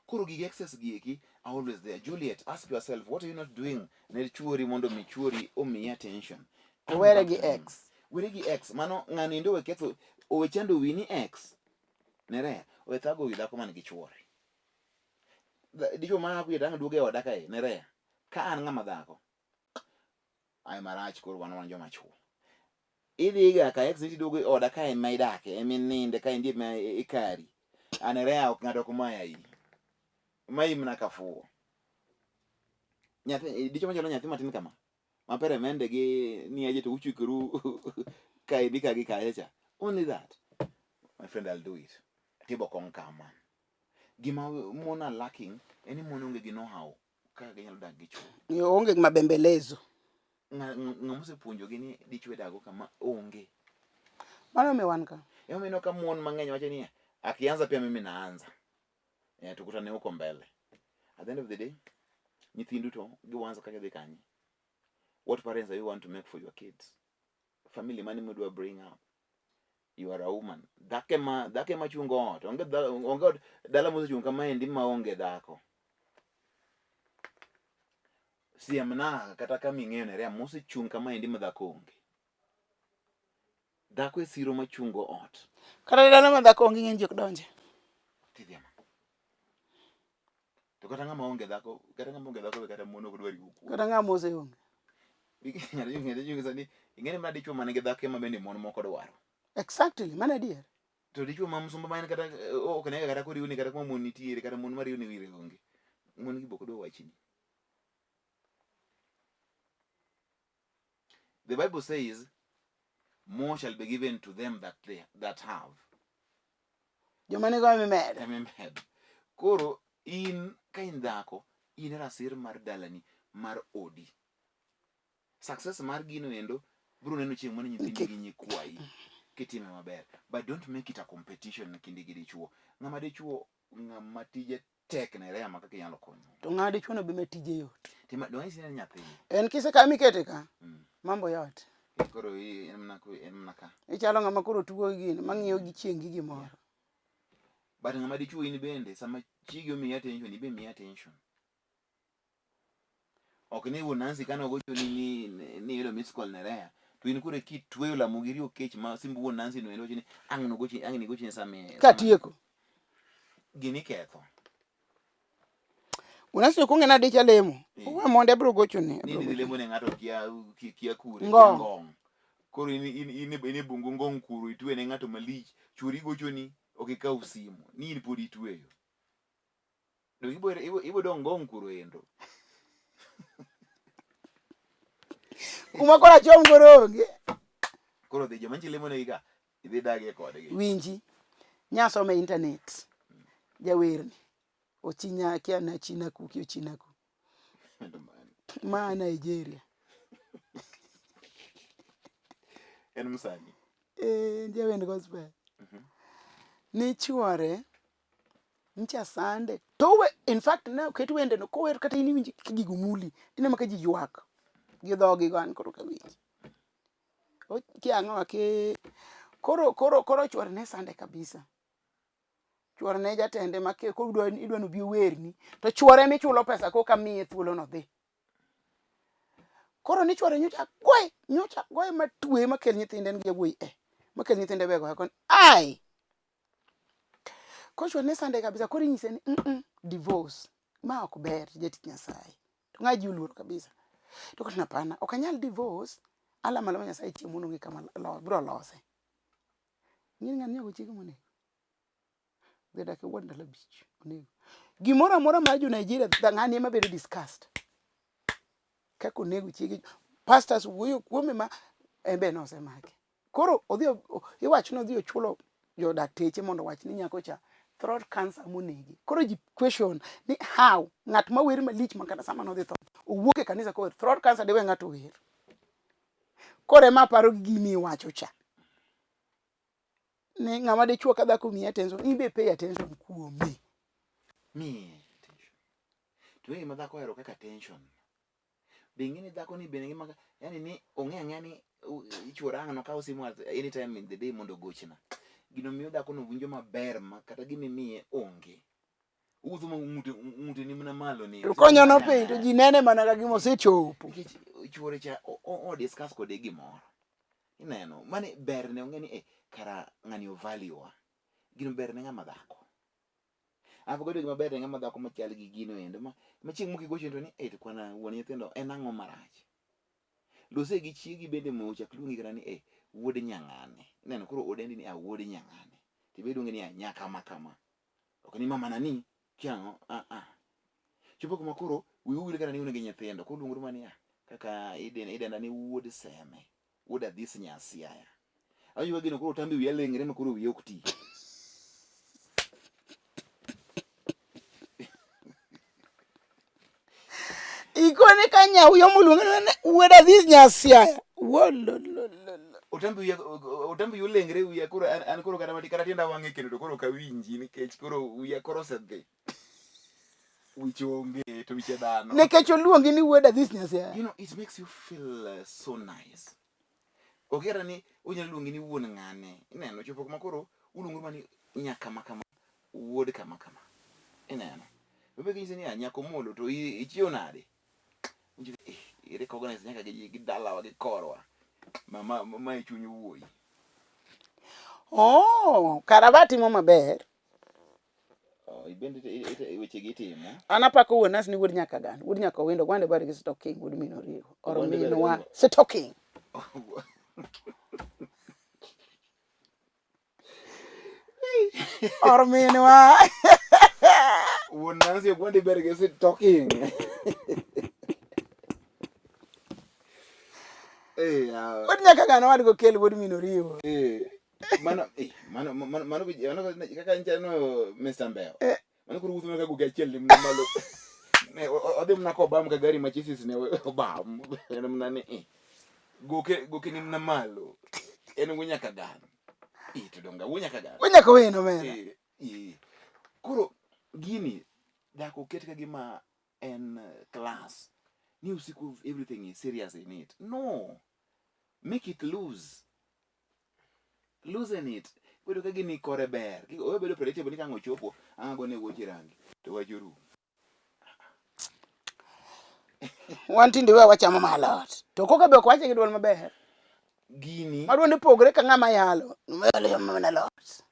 Koro gige access gi eki are always there. Juliet, ask yourself, what are you not doing ne chuori mondo mi chuori omiyi attention? To were gi ex. Were gi ex. Mano ng'ani endo we ketho owe chando wi ni ex. Ne rare. Owe thago wi dhako man gi chuore. Dichuo ma akuye dang' duogo e oda kae, ne rare. Ka an ng'ama dhako, ai marach koro wan wan joma chuo. Idhiga ka ex ni tiduogo e oda kae ema idake, ema ininde, kae ndie ema ikari. An rare ok ng'ato ok maya iyi. Mayi mana kafuwo. Nyathi dichuo machalo nyathi matin kama. Ma peremende gi niaje to uchikoru kae di ka gi kae cha. Only that. My friend, I'll do it. Tibo kong kama. Gima mon are lacking en ni mon onge gi know-how kaka ginyalo dak gi chwo. Onge gi mabembelezo. Ng'ama osepuonjogi ni dichwo idago kama onge. Mano omiyo wan ka. Emomiyo ineno ka mon mang'eny wacho ni akianza pia mimi naanza. Eh, tukutane huko mbele. At the end of the day, nyithindu to giwanza kaka dhi kanye. What parents are you want to make for your kids? Family mane midwa bring up? You are a woman. Dhako ema dhako ema chungo ot. Onge onge ot dala mosechung' kamaendi maonge dhako. Siemna kata kama ing'eyo nerea mosechung' kamaendi ma dhako onge. Dhako e siro machungo ot. Kata dala ma dhako onge ng'eny ji ok donje. Tidhiama. To kata ng'ama onge dhako, kata ng'ama onge dhako be kata mon ok dwar riwo kuome. Kata ng'ama oseonge. Ng'eyo ing'eni mana dichuo man gi dhako ema bende mon moko dwaro. Exactly, mano adier. To dichuo ma msumba ma en kata ok nega kata koriwni kata kuma mon nitiere kata mon mariwni ire onge. Mon gi be ok dwa wachni. The Bible says, more shall be given to them that they, that have. Joma nigo ema imedo. Ema imedo. Koro in ka in dhako, in e rasir mar dalani, mar odi. Success mar gino endo biro neno chieng' mane nyithindi gi nyikwayi kitime maber. But don't make it a competition kindi gi dichuo. Ng'ama dichuo, ng'ama tije tek ne rema kaka inyalo konyo. To ng'ama dichuo no be ma tije yot. Tima donge ni en nyathi. En kise ka mikete ka. Mambo yot. Koro en mana en mana ka. Ichalo ng'ama koro tugo gi gini, mang'iyo gi chieng' gi gimoro. But ng'ama dichuo in bende sama chiegi omiyi attention, ibe miyi attention. Ok ni wuon Nancy kane ogochoni ni ni iyudo miss call ne Rea, to in koro kitweyo lamo gi riyo kech ma simb wuon Nancy no endo wacho ni ang' nogochni ang' nigochni sama Katieko. Gini ketho. Unasi ok ong'e nade chalemo. Owe mondo abiro gochone. Ni idhi lemo ne ng'ato kia kia kure, kia Ngong'. ngong'. Koro in in in in e bungu ngong' kuro itwe ne ng'ato malich, chuori gochoni ok ikaw simu, ni in pod itweyo. To ibo ibo ibo dong' ngong' kuro endo. Kuma koro achom koro onge. Koro dhi joma nchi lemo negi ka, idhi dagie kodgi. Winji. Nyasome e internet. Jawerni. Ochinya kia na chinaku ki ochinaku. Ma Nigeria. En msanii. Eh, jawend gospel. Ni chuore ncha sande to we in fact ne oket wende no kower kata in iwinj ka gigo muli ineno ka ji ywak gi dhogi go an koro kawinji. Kia ang'o ake koro koro koro chuore ne sande kabisa. Chuore ne jatende ma koro idwa idwa ni obi owerni to chuore emichulo pesa koka miye thuolo no dhi. Koro ni chuore nyocha goye nyocha goye matwe makel nyithinde en gi jawuoyi e makel nyithinde be goye koni ai. Koro chuore ne sande kabisa koro inyise ni mm -mm, divorce ma ok ber jatich Nyasaye. To ng'a ji oluoro kabisa. To koro hapana ok anyal divorce alamo alama Nyasaye chieng' moro onge kama biro lose. Ing'e ni ng'ani nyogo chiege monego. Dhi dak e wuod ndalo abich onego. Gimoro amora mar jo Nigeria ng'ani ema bedo discussed. Kaka onego chiege pastors wuoyo kuome ma en be nosemake. Koro odhi iwacho ni odhi ochulo jo dakteche mondo owach ni nyako cha Throat cancer monege. Koro ji question ni how ng'at ma wer malich ma kata sama nodhi tho owuok e kanisa kower throat cancer diwe ng'ato wer. Koro ema aparo gi gimi iwacho cha. Ni ng'ama dichuo ka dhako miyi attention, in be pay attention kuome. Miye attention. To gima dhako ohero kaka attention. Be ing'e ni dhako ni bende ngima yani ni ong'e ang'eya ni ichuora ang' nokaw simu at any time in the day mondo ogochna. Gino miyo dhako no winjo maber ma kata gima imiye onge. Owuotho ma ng'ute ng'ute ni mana malo ni. To konyono piny to ji nene mana ka gima osechopo. Nikech chuore cha o discuss kode gimoro. Ineno, mani berne ong'e ni eh, kara ng'ani o value wa. Gino ber ne ng'ama dhako. Alafu godo gima ber ne ng'ama dhako machal gi gino endo ma ma chieng' moko igocho to ni eh to kwana wuon nyithindo en ang'o marach. Lose gi chiegi bende mo chak luongi kata ni eh wuod nyang'ane. Ineno koro odendi ni ah wuod nyang'ane. To ibe iluonge ni ah nyakama kama. Ok ni mama na ni kia ang'o ah ah. Chopo kuma koro wiu wil kata ni un gi nyithindo koro luonguru mana ni ah kaka idenda ni wuod Seme. Wuod Adhis nya Siaya. Awinjo ka gino koro otambi wiya leng're ma koro wiya ok ti. Ikone ka nyauyo moluonge ni wuod Adhis nya Siaya. Wolololo. Otambi wiya otambi wiya oleng're wiya koro an koro kata mati kata tienda wang'e kendo to koro ok awinji nikech koro wiya koro osedhi. Wich onge to wiche dhano. Nikech oluongi ni wuod Adhis nya Siaya. You know, it makes you feel so nice. Ok kata ni onyalo luongi ni wuon ng'ane. Ineno chopo kuma koro uluongoru mana ni nyakama kama, wuod kama kama. Ineno. Bebe kinyise ni nyako molo to ichiew nade? Iwinjo eh, i recognize nyaka gi dalawa gi korwa. Ma ma ma e chuny wuoyi. Oh, kara ba timo maber. Oh, ibende weche gi itimo. An apako wuon Nas ni wuod Nyakagan, wuod Nyakowendo, Ogwande bar gi Sito King, wuod min Origo. Or minwa Sito King. Or minwa. Wuon Nancy Ogwande ber gi Sito King. Eh, ah. Wuod Nyakagan owadgo kel wuod min Origo. Eh. Mano eh mano mano mano kaka nchano Mr. Mbeo. Eh. Mano koro wuotho ka goke achiel ni malo. Ne odhi mana kobam ka gari ma chisis ne obam. En mana ni eh. Goke goke ni mana malo. En wuo nyaka gan. Eh to donga wuo nyaka gan. Wuo nyaka weno mena. Eh, eh. Koro gini dhako ket ka gima en class. Ni usiku everything is serious in it. No. Make it loose. Loosen it. Bedo ka gini kore ber. Owe bedo predictable ni ka ang' ochopo, ang' agone wuoche rangi. To wach orumo. Wan tinde we wachamo ma alot. To koka be ok wache gi duol maber. Gini. Ma duonde pogre ka ng'ama yalo. Yalo chamo mana alot.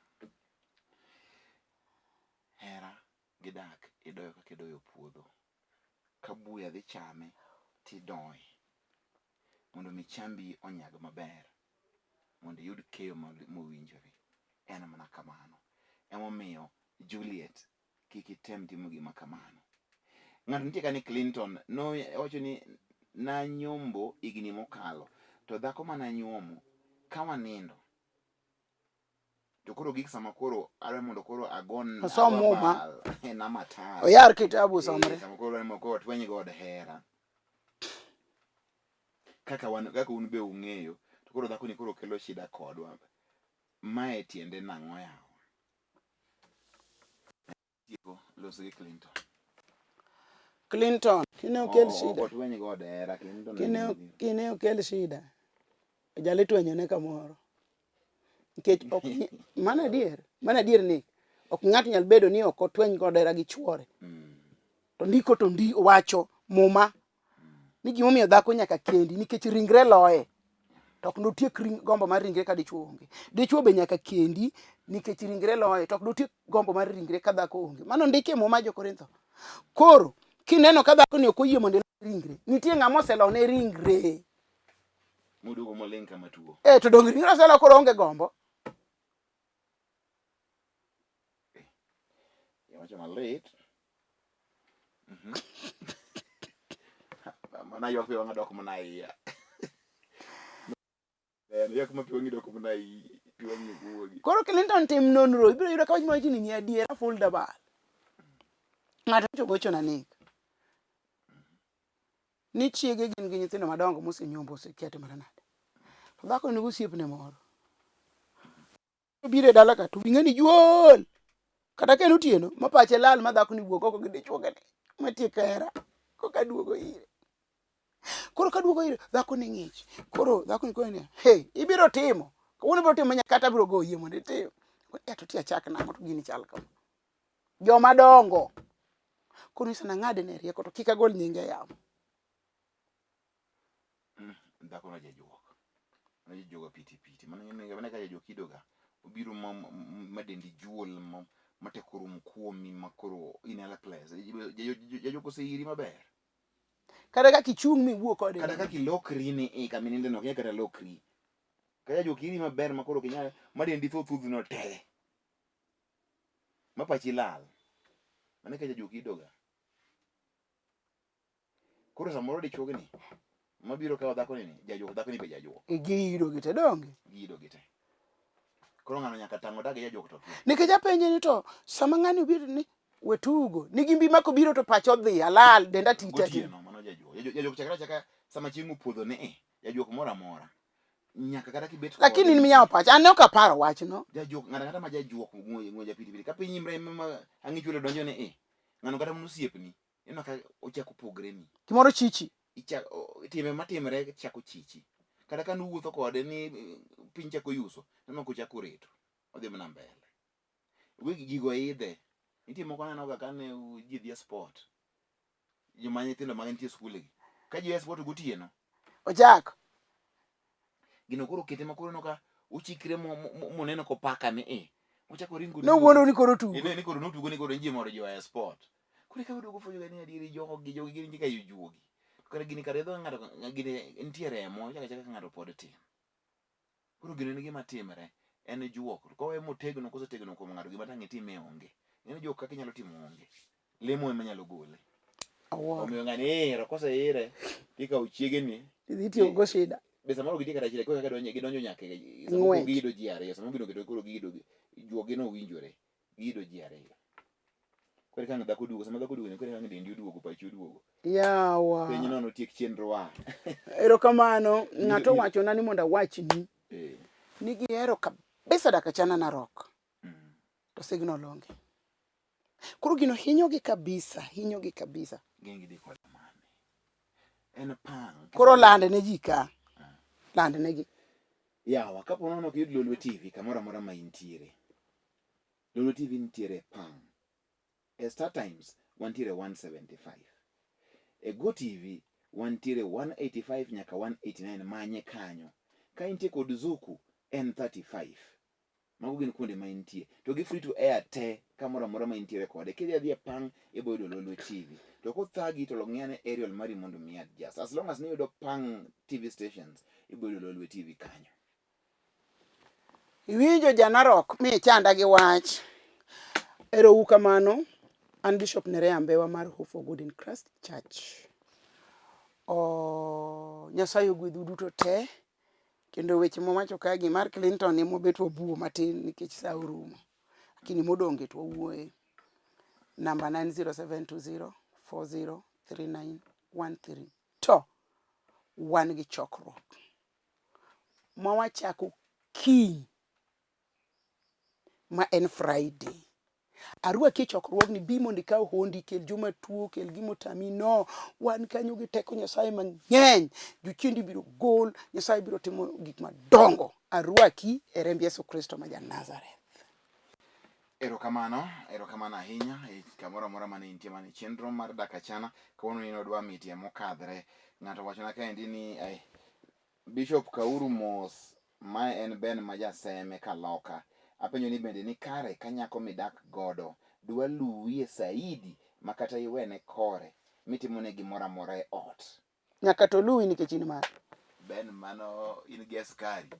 Hera gi dak idoyo kaka idoyo puodho. Ka buya dhi chame tidoye. Mondo mi chambi onyag maber. Mondo iyud keyo mowinjore. En mana kamano. Emomiyo Juliet kik item timo gima kamano. Ng'ato nitie ka ni Clinton nowacho ni nanyombo higni mokalo to dhako mananyuomo ka wanindo to koro gik sama koro adwa mondo koro agon Osom muma. namatar Oyar kitabu osomre. Sama koro adwa mondo koro watweny god hera kaka wan kaka un be ung'eyo to koro dhako ni koro kelo shida kodwa mae tiende nang'o yawa tieko loso gi Clinton Clinton kine okel shida otweny god hera Clinton kine okel shida jali twenyone kamoro nikech ok mano adier mano adier ni ok ng'ato nyal bedo ni ok otweny god hera gi chuore to ndiko to ndi wacho muma ni gimomiyo dhako nyaka kendi nikech ringre loye to ok notiek gombo mar ringre ka dichuo onge. Dichuo be nyaka kendi nikech ringre loye to ok notiek gombo mar ringre ka dhako onge. Mano ndiki e muma jo-Korintho. Koro kineno ka dhako ni ok oyie mondo ilo ringre, nitie ng'ama oselone ringre. Moduogo moling' kama tuo. Eh, to donge ringre oselo koro onge gombo. Iwacho malit. Mana ywak pi wang'a dok mana iya. Ywak ma pi wang'i dok mana iyi. Pi wang'i ok wuogi. Koro Clinton tim nonro, ibiro yudo ka wach mawach ni ni adiera full double. Ng'ato nyocha ogochona Nick. Ni chiege gin gi nyithindo madongo mosenyombo osekia timore nade. To dhako nigi osiepne moro. Obiro e dala ka to wing'e ni juol. Kata ka en otieno ma pache lal ma dhako ni wuok oko gi dichuo gani matiek hera koka duogo ire. Koro ka duogo ire dhako ni ng'ich. Koro dhako ni kone niya, hey, ibiro timo. Kawuono ibiro timo nyaka kata abiro goyi mondo itim. Eh, to ti achak nang'o to gini chal kama. Joma dongo. Koro nyisa nang'ade ne rieko to kik agol nyinge e yamo. Dhako no jajuok. Mano jajuoga piti piti. Mano mano ka jajuok idoga. Obiro ma ma dendi juol ma ma teko rum kuomi ma koro in helpless. Jajuok oseiri maber. Kata kaka ichung' miwuo kode. Kata kaka ilokri ni e kama ininde no ok inyal kata lokri. Ka jajuok iri maber ma koro ok inyal ma dendi tho thudhno te. Ma pachi lal. Mano e ka jajuok idoga. Koro samoro dichuogni mabiro kawo dhakoni ni jajuok dhakoni be jajuok. Giyido gi te donge? Giyido gi te. Koro ng'ano nyaka tang' odag gi jajuok to kia. Nikech apenje ni to sama ng'ani obiro ni we tugo ni gimbi ma kobiro to pacha odhi alal denda ti te. Gotieno mano jajuok. Jajuok chakre achaka sama chieng' opodho ni e jajuok moro amora. Nyaka kata kibet kode. Lakini in miyawo pacha an ne ok aparo wachno. Jajuok ng'ato ang'ata ma jajuok ng'we ng'we japiripiri ka piny imre ma ang'ichwele chwele donjo ni e ng'ano kata mana osiepni ineno ka ochako pogreni. Gimoro chichi. Timbe matimre chako chichi. Kata ka nuwuotho kode ni piny chako yuso, ineno kochako reto. Odhi mana mbele. Wegi gigo idhe. Nitie moko aneno ga kane ji dhi e sport. Joma nyithindo ma nitie e skul gi. Ka ji e sport gotieno. Ochako. Gino koro kete ma koro ineno ka ochikre moneno kopaka ni e. Ochako ringo. Nowuondo ni koro tugo. Ni koro notugo ni koro ji moro ji e sport. Koro eka waduogo fwenyo ga ni adieri jogi jogi gin kaka jojuogi. To kare gini kare dho ng'ato gini nitie remo chako achaka ka ng'ato pod tin. Koro gino en gima timre en juok. To kowe motegno kosetegno kuom ng'ato gima tang' itime onge. Ing'e ni juok kaka inyalo timo onge. Lemo ema nyalo gole. Awuoro. Omiyo ng'ani iro koseire tikawo chiegeni. Idhi tiyo go shida. Be samoro gitie kata achiel koro kaka donjo gidonjo nyaka e samoro Ng'wech. giyido ji ariyo samoro gino kendo koro giyido juogi no winjore giyido ji ariyo. Koro ka ang' dhako oduogo, sama dhako oduogo ni koro ang' dendi oduogo, pachi oduogo. Yawa. Piny nono tiek chenro wa. Erokamano, ng'ato owachona ni mondo awachni Eh. ni gihero kabisa dak achana Narok. To signal onge. Koro gino hinyogi kabisa, hinyogi kabisa. Gin gidhi kod mane. En pang. Koro lande ne ji ka. Lande ne gi. Yawa, kapo nono ok iyud Lolwe TV kamoro amora ma intiere. Lolwe TV nitiere e pang. E Star Times wantiere 175. E Go TV wantiere 185 nyaka 189 manye kanyo. Ka intie kod Zuku en 35. Mago gin kuonde ma intie. To gi free to air te kamoro amora ma intiere kode. Kidhi adhiya pang ibo yudo Lolwe TV. To kothagi to ng'i ane aerial mari mondo mi adjust. As long as niyudo pang TV stations ibo yudo Lolwe TV kanyo. Iwinjo ja Narok mi ichanda gi wach. Ero uru kamano. An Bishop Nerea Mbewa mar Hope for Good in Christ Church. O, Nyasaye ogwedhu duto te. Kendo weche mwawacho ka gi mar Clinton ema wabet wabuo matin nikech sa orumo. Lakini modong' to wawuoye. Namba 90720 403913. To wan gi chokruok ma wachako kiny ma en Friday. Arwaki e chokruogni, bi mondo ikaw hondi, kel joma tuo, kel gima otami. No, wan kanyo gi teko Nyasaye mang'eny. Jochiende ibiro gol, Nyasaye biro timo gik madongo. Arwaki e remb Yesu Kristo ma ja Nazareth. Erokamano, erokamano ahinya e kamoro amora mane intie mane chenro mar dak achana kawuono ni odwa mitie mokadhre. Ng'ato wachona kaendi ni eh, Bishop Kauru mos mae en Ben ma jaseme kaloka. Apenjo ni bende ni kare ka nyako midak godo dwa luwie saidi ma kata iwene kore mitimone gimoro amora e ot. Nyaka to luwi nikech in mare. Ben mano in gi askari.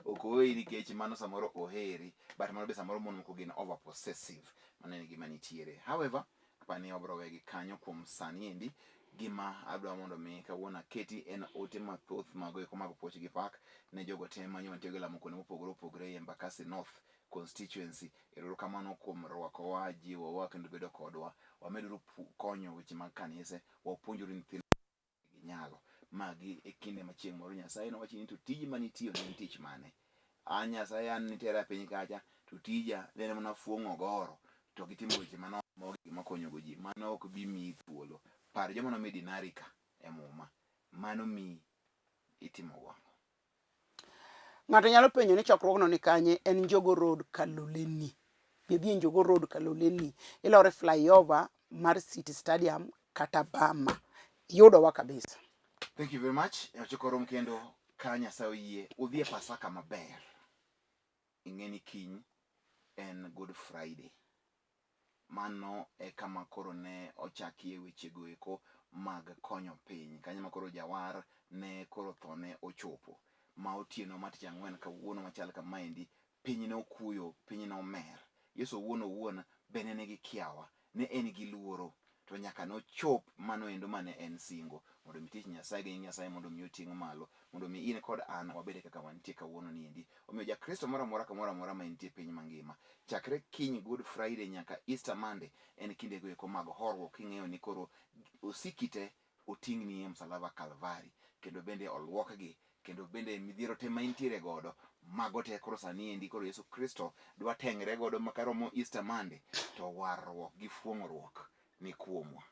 Ok oweyi nikech mano samoro oheri but mano be samoro mon moko gin over possessive. Mano en gima nitiere. However, apani wabro wegi kanyo kuom sani endi. Gima adwa mondo mi kawuono aketi en ote mathoth mago eko mag puoch gi pak ne jogo te manyo mantie gi lamo kuonde mopogore opogore e Embakasi North constituency. Erokamano kuom rwakowa, jiwowa kendo bedo kodwa. Wameduru konyo weche mag kanise, wapuonjuru nyithindo gi nyalo. Magi e kinde ma chieng' moro Nyasaye nowachi ni to tiji mane itiyo ne en tich mane? An Nyasaye an nitera e piny kacha to tija ne en mana fuong'o goro to gi timo weche manono mogik makonyogo ji. Mano ok bi miyi thuolo. Par joma nomi dinari ka e muma. Mano miyi itimo go ang'o? Ng'ato nyalo penjo ni chokruogno ni kanye? En Njogo Road Kaloleni. Bi adhi e Njogo Road Kaloleni. Ilor e flyover mar City Stadium kata Bama. Yudowa kabisa. Thank you very much. Ochako rom kendo ka Nyasaye oyie udhi e Pasaka maber. Ing'e ni kiny en Good Friday. Mano e kama koro ne ochakie wechego eko mag konyo piny. Kanyo ma koro jawar ne koro thone ochopo. Ma otieno ma tich ang'wen kawuono machal kamaendi, piny ne okuyo, piny ne omer. Yesu owuon owuon be ne nigi kiawa, ne en gi luoro. To nyaka nochop mano endo mane en singo mondo mi tich Nyasaye gi nying Nyasaye mondo mi oting' malo, mondo mi in kod an wabed kaka wantie kawuono ni endi. Omiyo Jakristo moro amora kamoro amora ma entie piny mangima, chakre kiny Good Friday nyaka Easter Monday en kindego eko mag horuok king'eyo ni koro osiki te oting'ni e msalaba Kalvari kendo bende oluokgi kendo bende midhiero te ma intiere godo mago te koro sani endi koro Yesu Kristo dwa tengre godo ma karomo Easter Monday to warruok gi fuong'ruok ni kuomwa.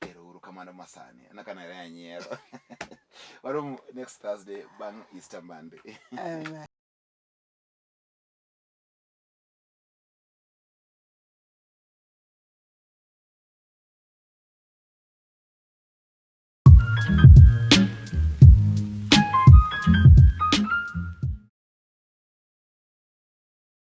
Ero uru kamano masani. Anaka nere anyiero. Waromo next Thursday bang' Easter Monday. Amen.